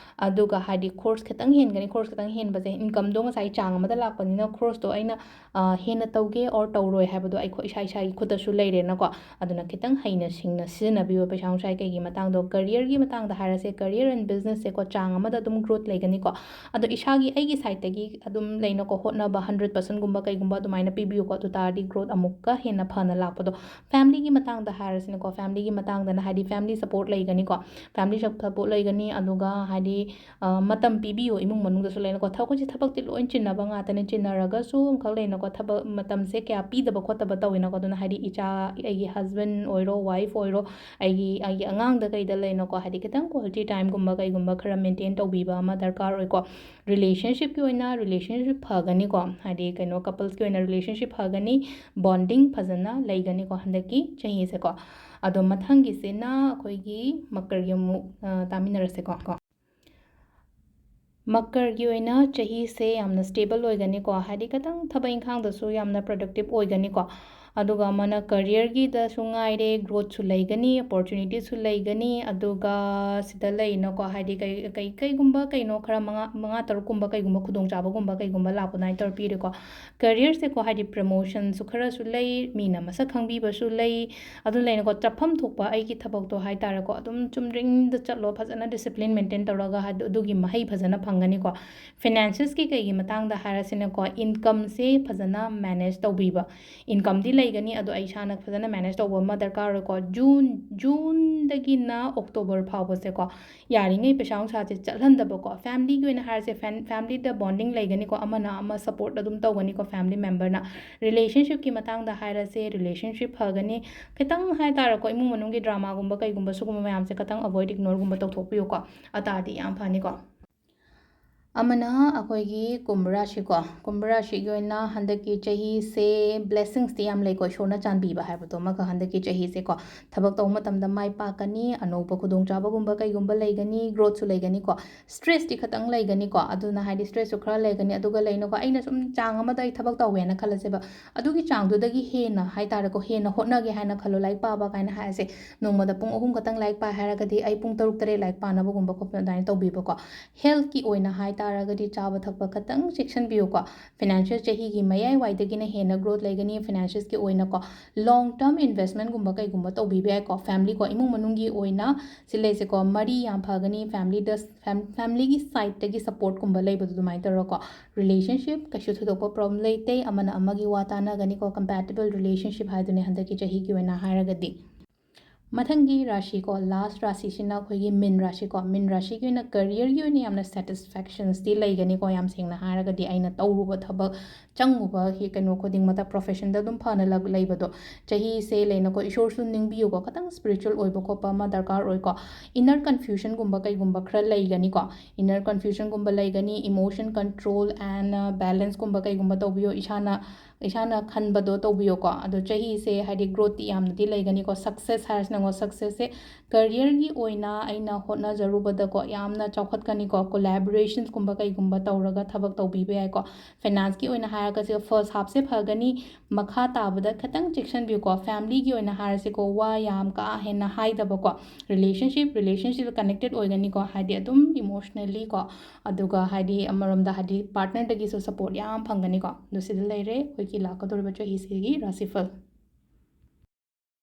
ꯑꯗꯨꯒ ꯍꯥꯏꯗꯤ ꯈꯣꯔꯁ ꯈꯤꯇꯪ ꯍꯦꯟꯒꯅꯤ, ꯈꯣꯔꯁ ꯈꯤꯇꯪ ꯍꯦꯟꯕꯁꯦ incomeꯗꯣ ꯉꯁꯥꯏ ꯆꯥꯡ ꯑꯃꯗ ꯂꯥꯛꯄꯅꯤꯅ ꯈꯣꯔꯁꯇꯣ ꯑꯩꯅ, ꯑ, ꯍꯦꯟꯅ ꯇꯧꯒꯦ or ꯇꯧꯔꯣꯏ ꯍꯥꯏꯕꯗꯣ ꯑꯩꯈꯣꯏ ꯏꯁꯥ ꯏꯁꯥꯒꯤ ꯈꯨꯠꯇꯁꯨ ꯂꯩꯔꯦꯅꯀꯣ꯫ ꯑꯗꯨꯅ ꯈꯤꯇꯪ ꯍꯩꯅ ꯁꯤꯡꯅ ꯁꯤꯖꯤꯟꯅꯕꯤꯌꯨ ꯄꯩꯁꯥ ꯅꯨꯡꯁꯥ ꯀꯩꯒꯤ ꯃꯇꯥꯡꯗꯣ꯫ Careerꯒꯤ ꯃꯇꯥꯡꯗ ꯍꯥꯏꯔꯁꯦ, career and businessꯁꯦꯀꯣ, ꯆꯥꯡ ꯑꯃꯗ ꯑꯗꯨꯝ growth ꯂꯩꯒꯅꯤꯀꯣ꯫ ꯑꯗꯣ ꯏꯁꯥꯒꯤ, ꯑꯩꯒꯤ sideꯇꯒꯤ ꯑꯗꯨꯝ ꯂꯩꯅꯀꯣ, ꯍꯣꯠꯅꯕ hundred percentꯒꯨꯝꯕ ꯀꯩꯒꯨꯝꯕ ꯑꯗꯨꯃꯥꯏꯅ ꯄꯤꯕꯤꯌꯨꯀꯣ, ꯑꯗꯨ ꯇꯥꯔꯗꯤ growth ꯑꯃꯨꯛꯀ ꯍꯦꯟꯅ ꯐꯅ ꯂꯥꯛꯄꯗꯣ꯫ Familyꯒꯤ ꯃꯇꯥꯡꯗ ꯍꯥꯏꯔꯁꯤꯅꯀꯣ, familyꯒꯤ ꯃꯇꯥꯡꯗꯅ ꯍꯥꯏꯗꯤ family support ꯂꯩꯒꯅꯤꯀꯣ, family support ꯂꯩꯒꯅꯤ꯫ ꯑꯗꯨꯒ ꯍꯥꯏꯗꯤ, ꯑ, ꯃꯇꯝ ꯄꯤꯕꯤꯌꯨ ꯏꯃꯨꯡ ꯃꯅꯨꯡꯗꯁꯨ ꯂꯩꯅꯀꯣ꯫ ꯊꯕꯛꯁꯦ, ꯊꯕꯛꯇꯤ ꯂꯣꯏ ꯆꯤꯟꯅꯕ ꯉꯥꯛꯇꯅꯦ, ꯆꯤꯟꯅꯔꯒꯁꯨ ꯑꯃꯈꯛ ꯂꯩꯅꯀꯣ, ꯊꯕꯛ ꯃꯇꯝꯁꯦ ꯀꯌꯥ ꯄꯤꯗꯕ ꯈꯣꯠꯇꯕ ꯇꯧꯋꯤꯅꯀꯣ꯫ ꯑꯗꯨꯅ ꯍꯥꯏꯗꯤ ꯏꯆꯥ, ꯑꯩꯒꯤ husband ꯑꯣꯏꯔꯣ, wife ꯑꯣꯏꯔꯣ, ꯑꯩꯒꯤ, ꯑꯩꯒꯤ ꯑꯉꯥꯡꯗ ꯀꯩꯗ ꯂꯩꯅꯀꯣ, ꯍꯥꯏꯗꯤ ꯈꯤꯇꯪ quality timeꯒꯨꯝꯕ ꯀꯩꯒꯨꯝꯕ ꯈꯔ maintain ꯇꯧꯕꯤꯕ ꯑꯃ ꯗꯔꯀꯥꯔ ꯑꯣꯏꯀꯣ꯫ Relationshipꯀꯤ ꯑꯣꯏꯅ relationship ꯐꯒꯅꯤꯀꯣ, ꯍꯥꯏꯗꯤ ꯀꯩꯅꯣ, couplesꯀꯤ ꯑꯣꯏꯅ relationship ꯐꯒꯅꯤ, bonding ꯐꯖꯅ ꯂꯩꯒꯅꯤꯀꯣ ꯍꯟꯗꯛꯀꯤ ꯆꯍꯤꯁꯦꯀꯣ꯫ ꯑꯗꯣ ꯃꯊꯪꯒꯤꯁꯤꯅ ꯑꯩꯈꯣꯏꯒꯤ ꯃꯀꯔꯒꯤ ꯑꯃꯨꯛ, ꯑ, ꯇꯥꯃꯤꯟꯅꯔꯁꯦꯀꯣ꯫ ꯃꯀꯔꯒꯤ ꯑꯣꯏꯅ ꯆꯍꯤꯁꯦ ꯌꯥꯝꯅ stable ꯑꯣꯏꯒꯅꯤꯀꯣ, ꯍꯥꯏꯗꯤ ꯈꯤꯇꯪ ꯊꯕꯛ ꯏꯪꯈꯥꯡꯗꯁꯨ ꯌꯥꯝꯅ productive ꯑꯣꯏꯒꯅꯤꯀꯣ꯫ ꯑꯗꯨꯒ ꯑꯃꯅ careerꯒꯤꯗꯁꯨ ꯉꯥꯏꯔꯦ, growthꯁꯨ ꯂꯩꯒꯅꯤ, opportunityꯁꯨ ꯂꯩꯒꯅꯤ꯫ ꯑꯗꯨꯒ ꯁꯤꯗ ꯂꯩꯅꯀꯣ, ꯍꯥꯏꯗꯤ ꯀꯩ, ꯀꯩ, ꯀꯩꯒꯨꯝꯕ ꯀꯩꯅꯣ ꯈꯔ ꯃꯉꯥ, ꯃꯉꯥ ꯇꯔꯨꯛꯀꯨꯝꯕ ꯀꯩꯒꯨꯝꯕ ꯈꯨꯗꯣꯡꯆꯥꯕꯒꯨꯝꯕ ꯀꯩꯒꯨꯝꯕ ꯂꯥꯛꯄ ꯑꯗꯨꯃꯥꯏꯅ ꯇꯧꯔ ꯄꯤꯔꯦꯀꯣ꯫ Careerꯁꯦꯀꯣ, ꯍꯥꯏꯗꯤ promotionꯁꯨ ꯈꯔꯁꯨ ꯂꯩ, ꯃꯤꯅ ꯃꯁꯛ ꯈꯪꯕꯤꯕꯁꯨ ꯂꯩ꯫ ꯑꯗꯨ ꯂꯩꯅꯀꯣ, ꯆꯠꯐꯝ ꯊꯣꯛꯄ ꯑꯩꯒꯤ ꯊꯕꯛꯇꯣ ꯍꯥꯏ ꯇꯥꯔꯦꯀꯣ, ꯑꯗꯨꯝ ꯆꯨꯝꯗ꯭ꯔꯤꯡꯗ ꯆꯠꯂꯣ, ꯐꯖꯅ discipline maintain ꯇꯧꯔꯒ ꯍꯥꯏꯗꯤ ꯑꯗꯨꯒꯤ ꯃꯍꯩ ꯐꯖꯅ ꯐꯪꯒꯅꯤꯀꯣ꯫ Financesꯀꯤ ꯀꯩꯒꯤ ꯃꯇꯥꯡꯗ ꯍꯥꯏꯔꯁꯤꯅꯀꯣ, incomeꯁꯦ ꯐꯖꯅ manage ꯇꯧꯕꯤꯕ, incomeꯗꯤ ꯂꯩꯒꯅꯤ, ꯑꯗꯣ ꯑꯩ ꯏꯁꯥꯅ ꯐꯖꯅ ꯃꯦꯅꯦꯖ ꯇꯧꯕ ꯑꯃ ꯗꯔꯀꯥꯔ ꯑꯣꯏꯀꯣ꯫ ꯖꯨꯟ ꯖꯨꯟꯗꯒꯤꯅ ꯑꯣꯛꯇꯣꯕꯔ ꯐꯥꯎꯕꯁꯦꯀꯣ, ꯌꯥꯔꯤꯉꯩ ꯄꯩꯁꯥ ꯅꯨꯡꯁꯥꯁꯦ ꯆꯠꯍꯟꯗꯕꯀꯣ꯫ ꯐꯦꯃꯤꯂꯤꯒꯤ ꯑꯣꯏꯅ ꯍꯥꯏꯔꯁꯦ, ꯐꯦꯟ- ꯐꯦꯃꯤꯂꯤꯗ ꯕꯣꯟꯗꯤꯡ ꯂꯩꯒꯅꯤꯀꯣ, ꯑꯃꯅ ꯑꯃ ꯁꯞꯄꯣꯔꯠ ꯑꯗꯨꯝ ꯇꯧꯒꯅꯤꯀꯣ ꯐꯦꯃꯤꯂꯤ ꯃꯦꯝꯕꯔꯅ꯫ ꯔꯤꯂꯦꯁꯟꯁꯤꯞꯀꯤ ꯃꯇꯥꯡꯗ ꯍꯥꯏꯔꯁꯦ, ꯔꯤꯂꯦꯁꯟꯁꯤꯞ ꯐꯒꯅꯤ꯫ ꯈꯤꯇꯪ ꯍꯥꯏꯇꯥꯔꯦꯀꯣ, ꯏꯃꯨꯡ ꯃꯅꯨꯡꯒꯤ ꯗ꯭ꯔꯃꯥꯒꯨꯝꯕ ꯀꯩꯒꯨꯝꯕ ꯁꯤꯒꯨꯝꯕ ꯃꯌꯥꯝꯁꯦ ꯈꯤꯇꯪ ꯑꯦꯚꯣꯏꯗ, ꯏꯒꯅꯣꯔꯒꯨꯝꯕ ꯇꯧꯊꯣꯛꯄꯤꯌꯨꯀꯣ꯫ ꯑꯇꯥꯗꯤ ꯌꯥꯝ ꯐꯅꯤꯀꯣ꯫ ꯑꯃꯅ ꯑꯩꯈꯣꯏꯒꯤ ꯀꯨꯝꯚ ꯔꯥꯁꯤꯀꯣ꯫ ꯀꯨꯝꯚ ꯔꯥꯁꯤꯒꯤ ꯑꯣꯏꯅ ꯍꯟꯗꯛꯀꯤ ꯆꯍꯤꯁꯦ ꯕ꯭ꯂꯦꯁꯤꯡꯁꯇꯤ ꯌꯥꯝ ꯂꯩꯀꯣ, ꯏꯁꯣꯔꯅ ꯆꯥꯟꯕꯤꯕ ꯍꯥꯏꯕꯗꯣ ꯑꯃꯒ ꯍꯟꯗꯛꯀꯤ ꯆꯍꯤꯁꯦꯀꯣ꯫ ꯊꯕꯛ ꯇꯧꯕ ꯃꯇꯝꯗ ꯃꯥꯏ ꯄꯥꯛꯀꯅꯤ, ꯑꯅꯧꯕ ꯈꯨꯗꯣꯡꯆꯥꯕꯒꯨꯝꯕ ꯀꯩꯒꯨꯝꯕ ꯂꯩꯒꯅꯤ, ꯒ꯭ꯔꯣꯠꯁꯨ ꯂꯩꯒꯅꯤꯀꯣ꯫ ꯁ꯭ꯇ꯭ꯔꯦꯁꯇꯤ ꯈꯇꯪ ꯂꯩꯒꯅꯤꯀꯣ, ꯑꯗꯨꯅ ꯍꯥꯏꯗꯤ ꯁ꯭ꯇ꯭ꯔꯦꯁꯁꯨ ꯈꯔ ꯂꯩꯒꯅꯤ꯫ ꯑꯗꯨꯒ ꯂꯩꯅꯀꯣ, ꯑꯩꯅ ꯁꯨꯝ ꯆꯥꯡ ꯑꯃꯗ ꯑꯩ ꯊꯕꯛ ꯇꯧꯋꯦꯅ ꯈꯜꯂꯁꯦꯕ, ꯑꯗꯨꯒꯤ ꯆꯥꯡꯗꯨꯗꯒꯤ ꯍꯦꯟꯅ ꯍꯥꯏꯇꯥꯔꯦꯀꯣ, ꯍꯦꯟꯅ ꯍꯣꯠꯅꯒꯦ ꯍꯥꯏꯅ ꯈꯜꯂꯣ꯫ ꯂꯥꯏꯔꯤꯛ ꯄꯥꯕ ꯀꯥꯏꯅ ꯍꯥꯏꯔꯁꯦ, ꯅꯣꯡꯃꯗ ꯄꯨꯡ ꯑꯍꯨꯝ ꯈꯛꯇꯪ ꯂꯥꯏꯔꯤꯛ ꯄꯥꯏ ꯍꯥꯏꯔꯒꯗꯤ ꯑꯩ ꯄꯨꯡ ꯇꯔꯨꯛ ꯇꯔꯦꯠ ꯂꯥꯏꯔꯤꯛ ꯄꯥꯅꯕꯒꯨꯝꯕ ꯈꯣꯠꯄ ꯑꯗꯨꯃꯥꯏꯅ ꯇꯧꯕꯤꯕꯀꯣ꯫ ꯍꯦꯜꯠꯀꯤ ꯑꯣꯏꯅ ꯍꯥꯏꯇꯥꯔꯒꯗꯤ ꯆꯥꯕ ꯊꯛꯄ ꯈꯇꯪ ꯆꯦꯛꯁꯤꯟꯕꯤꯌꯨꯀꯣ꯫ ꯐꯥꯏꯅꯥꯟꯁꯤꯌꯦꯜ ꯆꯍꯤꯒꯤ ꯃꯌꯥꯏꯋꯥꯏꯗꯒꯤꯅ ꯍꯦꯟꯅ ꯒ꯭ꯔꯣꯠ ꯂꯩꯒꯅꯤ꯫ ꯐꯥꯏꯅꯥꯟꯁꯤꯌꯦꯜꯁꯀꯤ ꯑꯣꯏꯅꯀꯣ, ꯂꯣꯡ ꯇꯔꯝ ꯏꯟꯚꯦꯁꯃꯦꯟꯒꯨꯝꯕ ꯀꯩꯒꯨꯝꯕ ꯇꯧꯕꯤꯕ ꯌꯥꯏꯀꯣ꯫ ꯐꯦꯃꯤꯂꯤꯀꯣ, ꯏꯃꯨꯡ ꯃꯅꯨꯡꯒꯤ ꯑꯣꯏꯅ ꯁꯤ ꯂꯩꯁꯦꯀꯣ, ꯃꯔꯤ ꯌꯥꯝ ꯐꯒꯅꯤ꯫ ꯐꯦꯃꯤꯂꯤꯗ, ꯐꯦꯝ- ꯐꯦꯃꯤꯂꯤꯒꯤ ꯁꯥꯏꯠꯇꯒꯤ ꯁꯞꯄꯣꯔꯠꯀꯨꯝꯕ ꯂꯩꯕꯗꯣ ꯑꯗꯨꯃꯥꯏꯅ ꯇꯧꯔꯒꯀꯣ꯫ ꯔꯤꯂꯦꯁꯟꯁꯤꯞ ꯀꯩꯁꯨ ꯊꯣꯏꯗꯣꯛꯄ ꯄ꯭ꯔꯣꯕ꯭ꯂꯦꯝ ꯂꯩꯇꯦ, ꯑꯃꯅ ꯑꯃꯒꯤ ꯋꯥ ꯇꯥꯟꯅꯒꯅꯤꯀꯣ꯫ ꯀꯝꯄꯦꯇꯤꯕꯜ ꯔꯤꯂꯦꯁꯟꯁꯤꯞ ꯍꯥꯏꯗꯨꯅꯦ ꯍꯟꯗꯛꯀꯤ ꯆꯍꯤꯒꯤ ꯑꯣꯏꯅ ꯍꯥꯏꯔꯒꯗꯤ꯫ ꯃꯊꯪꯒꯤ ꯔꯥꯁꯤꯀꯣ, ꯂꯥꯁ ꯔꯥꯁꯤꯁꯤꯅ ꯑꯩꯈꯣꯏꯒꯤ ꯃꯤꯟ ꯔꯥꯁꯤꯀꯣ꯫ ꯃꯤꯟ ꯔꯥꯁꯤꯒꯤ ꯑꯣꯏꯅ ꯀꯦꯔꯤꯌꯔꯒꯤ ꯑꯣꯏꯅ ꯌꯥꯝꯅ ꯁꯦꯇꯤꯁꯐꯦꯛꯁꯟꯁꯇꯤ ꯂꯩꯒꯅꯤꯀꯣ꯫ ꯌꯥꯝ ꯁꯦꯡꯅ ꯍꯥꯏꯔꯒꯗꯤ ꯑꯩꯅ ꯇꯧꯔꯨꯕ ꯊꯕꯛ, ꯆꯪꯉꯨꯕ ꯍꯤ- ꯀꯩꯅꯣ ꯈꯨꯗꯤꯡꯃꯛꯇ, ꯄ꯭ꯔꯣꯐꯦꯁꯟꯗ ꯑꯗꯨꯝ ꯐꯅ ꯂ- ꯂꯩꯕꯗꯣ, ꯆꯍꯤꯁꯦ ꯂꯩꯅꯀꯣ, ꯏꯁꯣꯔꯁꯨ ꯅꯤꯡꯕꯤꯌꯨꯀꯣ, ꯈꯤꯇꯪ ꯁ꯭ꯄꯤꯔꯤꯆꯨꯋꯦꯜ ꯑꯣꯏꯕ ꯈꯣꯠꯄ ꯑꯃ ꯗꯔꯀꯥꯔ ꯑꯣꯏꯀꯣ꯫ ꯏꯟꯅꯔ ꯀꯟꯐ꯭ꯌꯨꯖꯟꯒꯨꯝꯕ ꯀꯩꯒꯨꯝꯕ ꯈꯔ ꯂꯩꯒꯅꯤꯀꯣ꯫ ꯏꯟꯅꯔ ꯀꯟꯐ꯭ꯌꯨꯖꯟꯒꯨꯝꯕ ꯂꯩꯒꯅꯤ, emotion control and balance ꯀꯨꯝꯕ ꯀꯩꯒꯨꯝꯕ ꯇꯧꯕꯤꯌꯣ꯫ ꯏꯁꯥꯅ, ꯏꯁꯥꯅ ꯈꯟꯕꯗꯣ ꯇꯧꯕꯤꯌꯣꯀꯣ꯫ ꯑꯗꯣ ꯆꯍꯤꯁꯦ ꯍꯥꯏꯗꯤ ꯒ꯭ꯔꯣꯠꯇꯤ ꯌꯥꯝꯅꯗꯤ ꯂꯩꯒꯅꯤꯀꯣ꯫ ꯁꯛꯁꯦꯁ ꯍꯥꯏꯔꯁꯤꯅꯀꯣ, ꯁꯛꯁꯦꯁꯁꯦ ꯀꯦꯔꯤꯌꯔꯒꯤ ꯑꯣꯏꯅ ꯑꯩꯅ ꯍꯣꯠꯅꯖꯔꯨꯕꯗꯀꯣ, ꯌꯥꯝꯅ ꯆꯥꯎꯈꯠꯀꯅꯤꯀꯣ꯫ ꯀꯣꯂꯥꯕꯣꯔꯦꯁꯟꯁꯀꯨꯝꯕ ꯀꯩꯒꯨꯝꯕ ꯇꯧꯔꯒ ꯊꯕꯛ ꯇꯧꯕꯤꯕ ꯌꯥꯏꯀꯣ꯫ ꯐꯥꯏꯅꯥꯟꯁꯀꯤ ꯑꯣꯏꯅ ꯍꯥꯏꯔꯒꯁꯨ ꯐꯥꯔꯁ ꯍꯥꯞꯁꯦ ꯐꯒꯅꯤ, ꯃꯈꯥ ꯇꯥꯕꯗ ꯈꯤꯇꯪ ꯆꯦꯛꯁꯤꯟꯕꯤꯌꯨꯀꯣ꯫ ꯐꯦꯃꯤꯂꯤꯒꯤ ꯑꯣꯏꯅ ꯍꯥꯏꯔꯁꯤꯀꯣ, ꯋꯥ ꯌꯥꯝ ꯀꯥ ꯍꯦꯟꯅ ꯍꯥꯏꯗꯕꯀꯣ꯫ ꯔꯤꯂꯦꯁꯟꯁꯤꯞ, ꯔꯤꯂꯦꯁꯟꯁꯤꯞꯇ ꯀꯅꯦꯛꯇꯦꯠ ꯑꯣꯏꯒꯅꯤꯀꯣ, ꯍꯥꯏꯗꯤ ꯑꯗꯨꯝ ꯏꯃꯣꯁꯅꯦꯜꯂꯤꯀꯣ, ꯑꯗꯨꯒ ꯍꯥꯏꯗꯤ ꯑꯃꯔꯣꯝꯗ ꯍꯥꯏꯗꯤ ꯄꯥꯔꯠꯅꯔꯗꯒꯤꯁꯨ ꯁꯞꯄꯣꯔꯠ ꯌꯥꯝ ꯐꯪꯒꯅꯤꯀꯣ꯫ ꯑꯗꯨ ꯁꯤꯗ ꯂꯩꯔꯦ ꯑꯩꯈꯣꯏꯒꯤ ꯂꯥꯛꯀꯗꯧꯔꯤꯕ ꯆꯍꯤꯁꯤꯒꯤ ꯔꯥꯁꯤꯐꯜ꯫